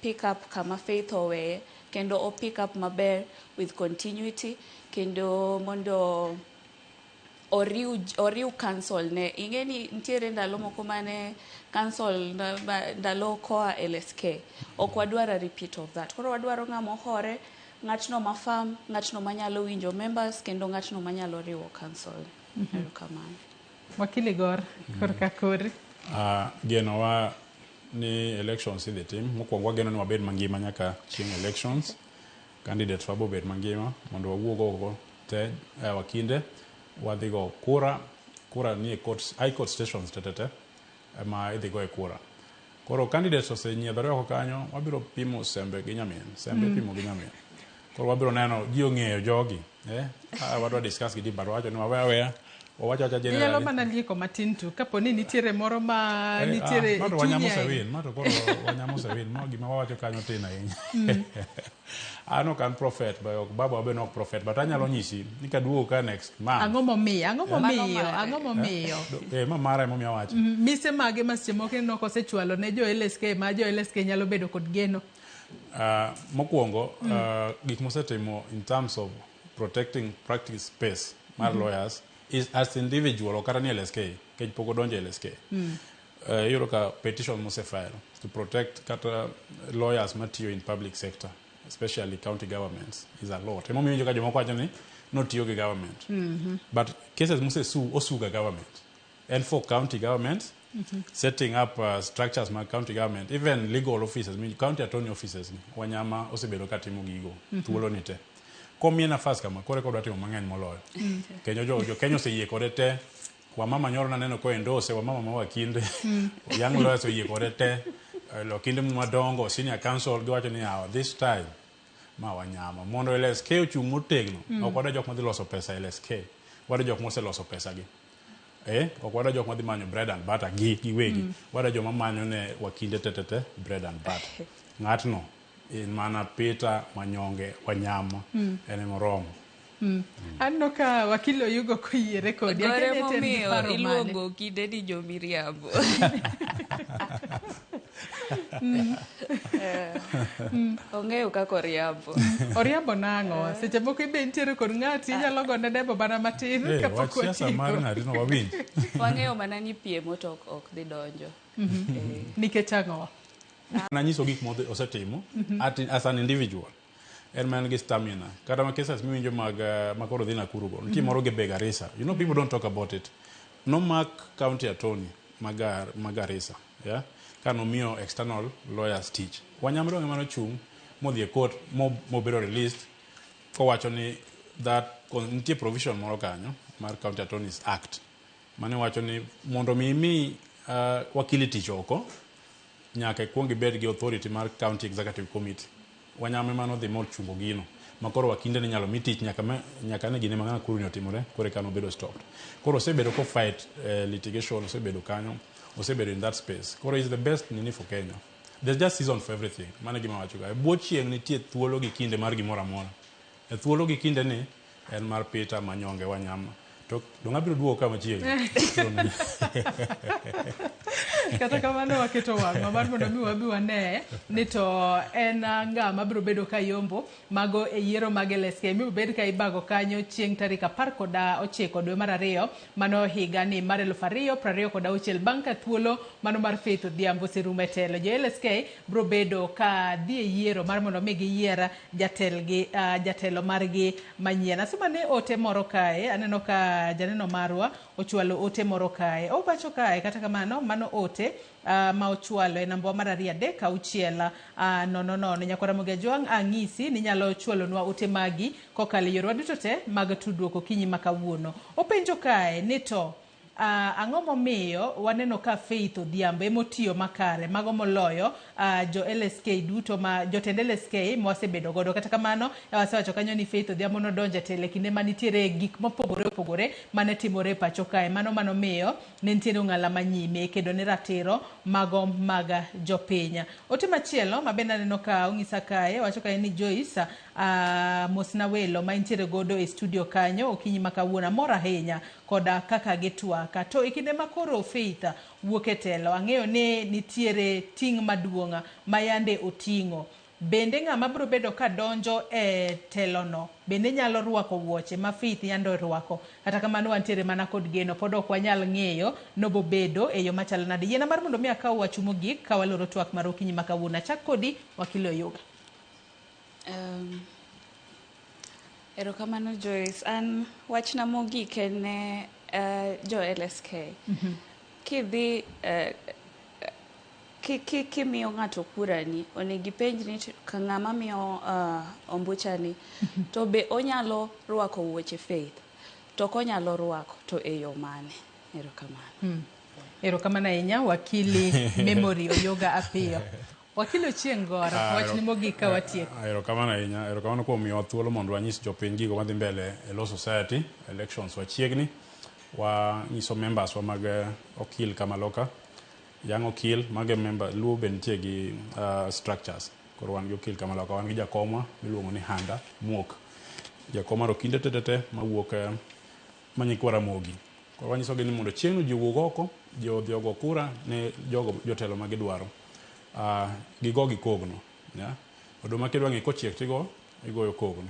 pick up kama Faith oweye kendo o pick up maber with continuity kendo mondo oriw council ne. Ing'e ni nitiere ndalo moko mane council ndalo koa LSK ok wadwar a repeat of that. Koro wadwaro ng'ama ohore, ng'atno ma firm, ng'atno manyalo winjo members kendo ng'atno manyalo riwo council. Erokamano. Wakili Gor, korka kori. Genowa ni elections idhi tim. Mokwongo wageno ni wabed mangima nyaka chieng' elections. Candidates wa bobed mangima mondo wawuog oko te wakinde wadhi go kura. Kura nie court, high court stations te te te ma idhi goe kura. Koro candidates osenyiedhore oko kanyo, wabiro pimo sembe gi nyamin. Sembe ipimo gi nyamin. Koro wabiro neno ji ong'eyo jogi. Wadwa discuss gi ji but wawacho ni wawe aweya. Wawacho awacha Inyalo generally. mana lieko matin tu kapo ni nitiere moro ma nitiere ma to e wanyamo chunyi ahinya. osewin, ma to koro wanyamo osewin, ma gima wawacho kanyo tin ahinya. An ok an prophet, but ok baba be nok prophet, but anyalo nyisi ni kaduogo ka next month. Ang'o momiyo? Ang'o Mano momiyo? mare. Ang'o momiyo? Ma mara emomiyo awacho. Mise mage ma seche moko ineno kosechwalo ne jo LSK ma jo LSK nyalo bedo kod geno? Mokwongo, gik mosetimo in terms of protecting practice space mar lawyers is as individual ok kata ni LSK, nikech pok odonjo e LSK. Iyudo ka petition mosefile to protect kata lawyers matiyo in public sector, especially county governments, is a lot. Emomiyo iwinjo ka jomoko wacho ni notiyo gi government. But cases mosesu osuga government. And for county governments, setting up structures mag county government, even legal officers, mean county attorney offices, Wanyama osebedo ka timo gigo thuolo ni te. Komiye nafas kama, koro eka odwa timo mang'eny moloyo. Kendo jo Kenya oseyie kode te. Wamama nyoro naneno ko endorse, wamama ma wakinde, young lawyers oyie kode te. Wakinde madongo, senior counsel giwacho ni this time ma Wanyama mondo LSK ochung' motegno. Ok wadwa jok madhi loso pesa LSK. Wadwa jok moseloso pesa gi. Ok wadwa jok madhi manyo bread and butter gi giwegi. Wadwa joma manyo ne wakinde te te te bread and butter. Ng'atno en mana Peter Manyonge Wanyama. En emoromo. Aneno ka wakili Oyugo koyiere kodi. Gore Akia ni en gi momiyo paro mane. iluongo kinde ni jomiriambo. Ong'eyo kaka oriambo. Oriambo nang'o? Seche moko ibe nitiere kod ng'ati inyalo gone debo mana matin kapok Wach siasa mar watieko. ng'ati no wawinj. Wang'eyo mana ni piem to ok dhi donjo. Nikech ang'o? Nanyiso gik mosetimo as an individual. En man gi stamina. Kata ma cases miwinjo mag ma koro dhi Nakuru go. Nitie moro gi be Garissa. You know people don't talk about it. Nomak county attorney ma Garissa, yeah? Ka nomiyo external lawyers tich. Wanyama dong ema nochung' modhi e court mobedo released kowacho ni that nitie provision moro kanyo mar County Attorneys Act mane wacho ni mondo mi imi wakili tich oko nyaka ikuong ibed gi authority mar County Executive Committee. Wanyama ema nodhi mochungo gino makoro wakinde ne nyalo mi tich nyaka ne gine ma Nakuru ni otimore koro eka nobedo stopped. Koro osebedo ko fight litigation, osebedo kanyo, osebedo in that space. Koro is the best nini for Kenya. There's just season for everything. Mano e gima awacho ga. E bwo chieng' nitie thuolo gi kinde mar gimoro amora. E thuolo gi kinde ni en mar Peter Manyonge Wanyama. To dong' abiro duogo ka machiegni. Kata kamano waketo wang'wa mar mondo mi wabi wane ni to en ng'ama biro bedo ka yombo mago e yiero mag LSK mibiro bed ka ibago kanyo chieng' tarik 19 dwe mar 2 mano higa ni mar 2026 bang' ka thuolo mano mar Faith Odhiambo oserumo e telo. Jo LSK biro bedo ka dhi e yiero mar mondo mi giyier jatelgi jatelo margi manyien. Asoma ne ote moro kae, aneno ka janeno marwa ochwalo ote moro kae. Owacho kae kata kamano mano ote ma ochwalo e namba mar 2 3 6 0 0. Nyakwara Ramogi Ajwang' ang'isi ni inyalo chwalonwa ote magi kokalo e yorwa duto te mag tudruok okinyi ma kawuono. Openjo kae ni to Ang'o momiyo waneno ka Faith Odhiambo emotiyo makare mago moloyo jo LSK duto ma jotend LSK mwasebedo godo. Kata kamano, wasewacho kanyo ni Faith Odhiambo nodonjo e telo e kinde manitiere gik mopogore opogore mane timore e pacho kae. Mano manomiyo ne nitiere ong'ala manyime kedo ne ratiro mago mag jopiny. Ote machielo ma bende aneno ka ong'isa kae wacho kae ni Joyce, mosna welo ma intiere godo e studio kanyo okinyi ma kawuono. Amor ahinya koda kaka gitwak. To e kinde ma koro Faith wuok e telo, ang'eyo ni nitiere ting' maduong' ma yande oting'o. Bende ng'ama biro bedo ka donjo e telono bende nyalo rwako wuoche ma Faith yande orwako. Kata kamano wantiere mana kod geno, pod ok wanyal ng'eyo nobobedo e yo machalo nade. Yiena mar mondo mi akaw wachu mogik ka waloro twak mar okinyi ma kawuono. Achak kodi, Wakili Oyuga. Erokamano Joyce. An wachna mogik en ne jo LSK. Kidhi kimiyo ng'ato kurani, onego ipenj ni ka ng'ama miyo ombuchani to be onyalo rwako wuoche Faith, to konyalo rwako to e yo mane? Erokamano. Erokamano ahinya Wakili Memory Oyoga Apiyo. Wakili Ochieng' Goro, wachni mogik ka watieko. Erokamano ahinya, erokamano kuom miyowa thuolo mondo wanyis jopiny gigo madhi mbele e Law Society. Elections wachiegni, wanyiso members wa mag okil kamaloka, young okil, mage member, Luo be nitie gi structures. Koro wan gi okil kamaloka, wan gi jakomwa miluongo ni Handa Muok. Jakom mar okinde tetete mawuok manyikwa Ramogi. Koro wanyisogi ni mondo chieng'no ji owuog oko, ji odhi ogo kura ne jogo jotelo ma gidwaro. Gigo gi kogno. Yeah? Oduma kidwa ng'e kochiek tigo, igoyo kogno.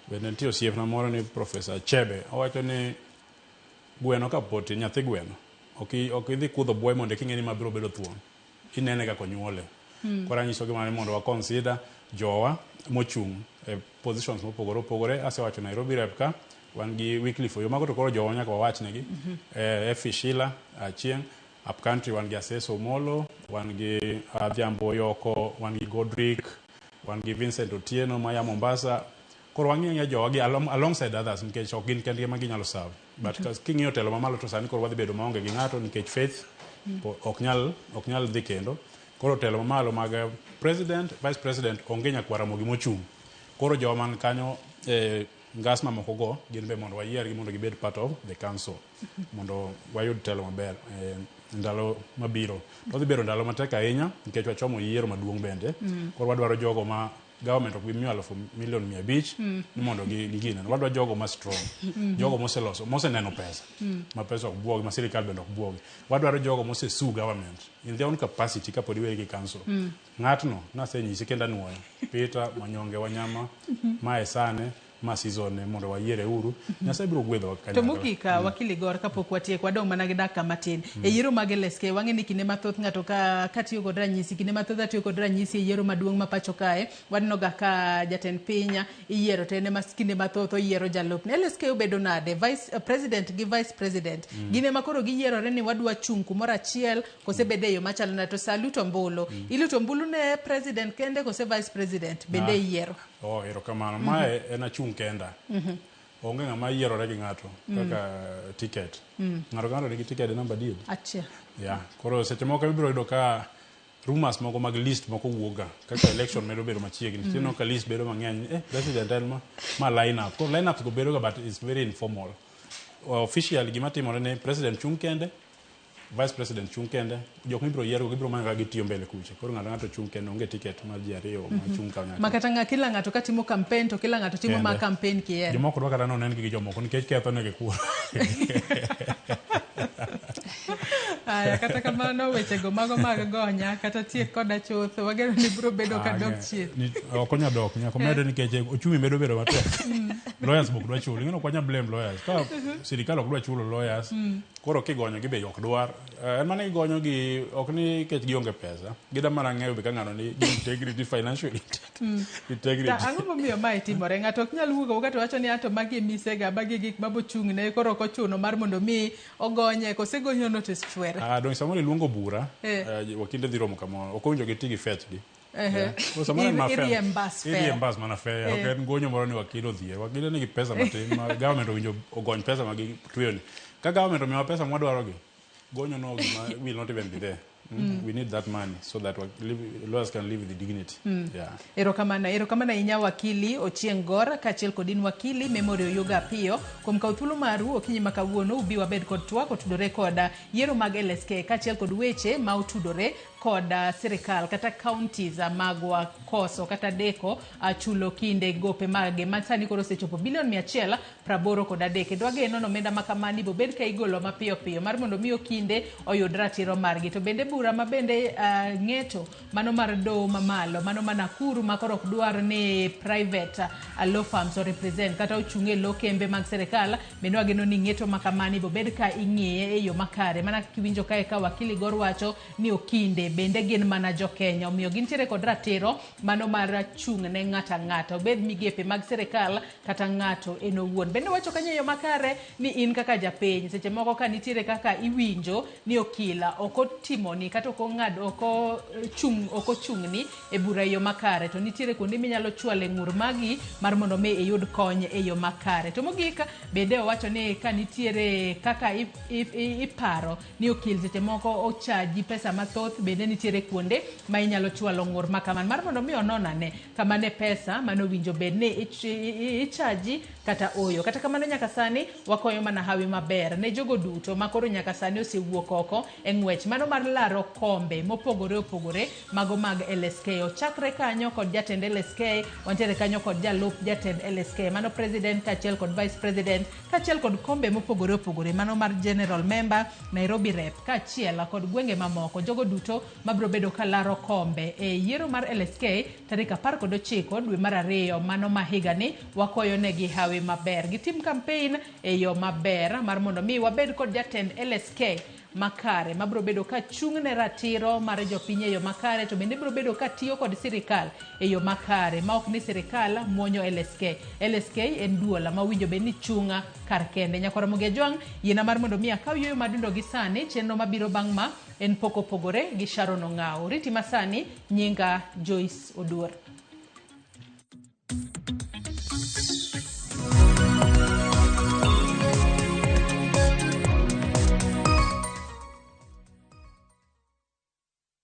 Bende nitie osiepna moro ni Professor Chebe, owacho ni gweno kapod tin, nyathi gweno, ok idhi kudho buoye mondo eka ing'e ni ma biro bedo thuon. Inene kaka onyuole. Koro anyisogi mana ni mondo wa consider jowa mochung' e positions mopogore opogore. Asewacho Nairobi rep ka, wan gi Wycliffe Oyo. Mago to koro jowa nyaka wawach negi. Effie Sheila Achieng', up country wan gi Aseso Omolo, wan gi Adhiambo Oyoko, wan gi Godrick, wan gi Vincent Otieno maya Mombasa. Koro wang'iyo ang'iya jowa gi alongside others nikech ok gin kendgi ema ginyalo serve. But king'iyo telo mamalo to sani koro wadhi bedo maonge gi ng'ato nikech Faith ok nyal dhi kendo. Koro telo mamalo mag president, vice president onge nyakwar Ramogi mochung'. Koro jowa man kanyo ngas mamoko go gin be mondo wayiergi mondo gibed part of the council mondo wayud telo maber ndalo mabiro. To dhi bedo ndalo matek ahinya nikech wachomo yiero maduong' bende. Koro wadwaro jogo ma government ok bi miyo alufu milion 500 ni mondo gine. Wadwaro jogo ma strong, jogo moseloso, moseneno pesa, ma pesa ok buogi, ma sirikal bende ok buogi. Wadwaro jogo mose sue government in their own capacity kapod iweri gi council. Ng'atno nasenyisi kendo anuoyo. Peter Manyonge Wanyama, ma e sane, ma season ne mondo wayiere uru. Nyasaye biro gwedhowa To kanyakla. mogik, Wakili Gor, kapok watieko, wadong' mana gi dakika matin. E yiero mag LSK, wang'e ni kinde mathoth ng'ato ka katiyo kod ranyisi, kinde mathoth atiyo kod ranyisi e yiero maduong' ma pacho kae, waneno ga ka jatend piny iyiero to en ema kinde mathoth oyiero jalupne. LSK obedo nade? Vice president gi vice president. Gin ema koro giyierore ni wadwa chung' kumoro achiel kose bede e yo machalo nade? To sa luto ombulu, iluto ombulu ne president kende kose vice president bende iyiero? Oh, erokamano. Mae en achung' kenda. Onge ng'ama yierore gi ng'ato kaka ticket. Ng'ato ka ng'ato nigi ticket namba adi? Achiel. Yeah. Koro seche moko ibiro yudo ka rumors moko mag list moko wuok ga kaka election medo bedo machiegni. Tineno ka list bedo mang'eny. President en ma line up. Koro line up go bedo ga but it's very informal. Officially gima timore ni president chung' kende, vice president chung' kende, jok mibiro yiergo gibiro manyo kaka gitiyo mbele kucha. Koro ng'ato ng'ato chung' kende, onge ticket mar ji ariyo ma chung' kanyakla. Ma kata kila ng'ato katimo campaign to kila ng'ato timo ma campaign kien. Jomoko dwa kata nonen gi jomoko nikech ketho negi kura. Aya, kata kamano wechego mago mag gonya kata tiek koda chuth wageno ni biro bedo ka dok chien. Ok onya dok, nyaka omede nikech ochumi medo bedo matek. Lawyers ok dwa chulo, ing'e ok wanyal blame lawyers. Ka sirikal ok dwa chulo lawyers, koro kigonyo gi be ok dwar. En mana gigonyo gi ok ni nikech gionge pesa. Gida mana ng'eyo be ka ng'ano ni gi integrity, financial integrity. Ang'o momiyo mae timore? Ng'ato ok nyal wuok awuoka to wacho ni ato magi e misega, magi e gik mabochung'ne, koro ok ochuno mar mondo mi ogonye, kose gonyo notice chwere. Dong' samoro iluongo bura, wakinde dhi romo kamoro, ok owinjo giti gi fetch gi. Koro samoro en ma fair. I-reimburse fair. I-reimburse mana fair. Ok en gonyo moro ni wakil odhier. Wakil nigi pesa matin ma government owinjo ogony pesa ma gitweyo ni. Ka government omiyowa pesa mwadwarogi, gonyo no gima will not even be there. We need that money so that lawyers can live with dignity. Yeah. Erokamano, erokamano ahinya wakili Ochieng' Gor kaachiel kod in wakili Memory Oyuga Apiyo kuom kawo thuolo maru okinyi ma kawuono ubi wabed kod twak otudore kod yiero mag LSK kaachiel kod weche ma otudore kod sirikal kata counties magwa koso kata deko chulo kinde gope mage ma sani koro osechopo bilion 183. Kendo wageno ni omenda ma kamani bobed ka igolo mapiyo piyo mar mondo mi okinde oyud ratiro margi. To bende bura ma bende ng'eto mano mar doho mamalo mano ma Nakuru ma koro ok dwar ni private law firms o represent kata ochung' e lo kembe mag sirikal, bende wageno ni ng'eto ma kamani bobed ka ing'iye e yo makare. Mana kiwinjo kae ka wakili Gor wacho ni okinde bende gin mana jo Kenya, omiyo gintiere kod ratiro mano mar chung' ne ng'ato ang'ata, obed migepe mag sirikal kata ng'ato en owuon. Bende wacho kanyo e yo makare ni in kaka japiny seche moko ka nitiere kaka iwinjo ni okila ok otimoni kata ok ong'ado ok ochung'ni e bura e yo makare, to nitiere kuonde minyalo chwale ng'ur magi mar mondo mi iyud kony e yo makare. To mogik bende owacho ni ka nitiere kaka iparo ni okil seche moko ochaji pesa mathoth, bende nitiere kuonde ma inyalo chwalo ng'ur ma kamano mar mondo mi onon ane kama ne pesa manowinjo bed ni ichaji kata oyo. Kata kamano nyaka sani wakoyo mana hawi maber ne jogo duto ma koro nyaka sani osewuok oko e ng'wech mano mar laro kombe mopogore opogore mago mag LSK. Ochakre kanyo kod jatend LSK, wantiere kanyo kod jalup jatend LSK mano president kaachiel kod vice president kaachiel kod kombe mopogore opogore mano mar general member, Nairobi rep kaachiel kod gwenge mamoko. Jogo duto mabiro bedo ka laro kombe e yiero mar LSK tarik 19 dwe mar ariyo mano ma higani, wakoyo negi hawi maber. Gitim campaign e yo maber mar mondo mi wabed kod jatend LSK makare mabiro bedo ka chung' ne ratiro mar jopiny e yo makare, to bende biro bedo ka tiyo kod sirikal e yo makare ma ok ni sirikal muonyo LSK. LSK en duol ma owinjo bed ni chung' kar kende. Nyakwar Ramogi Ajwang', yiena mar mondo mi akaw yueyo madundo gi sani. Chenro mabiro bang' ma en pok opogore gi Sharon Ong'awo. Riti masani, nyinga Joyce Oduor.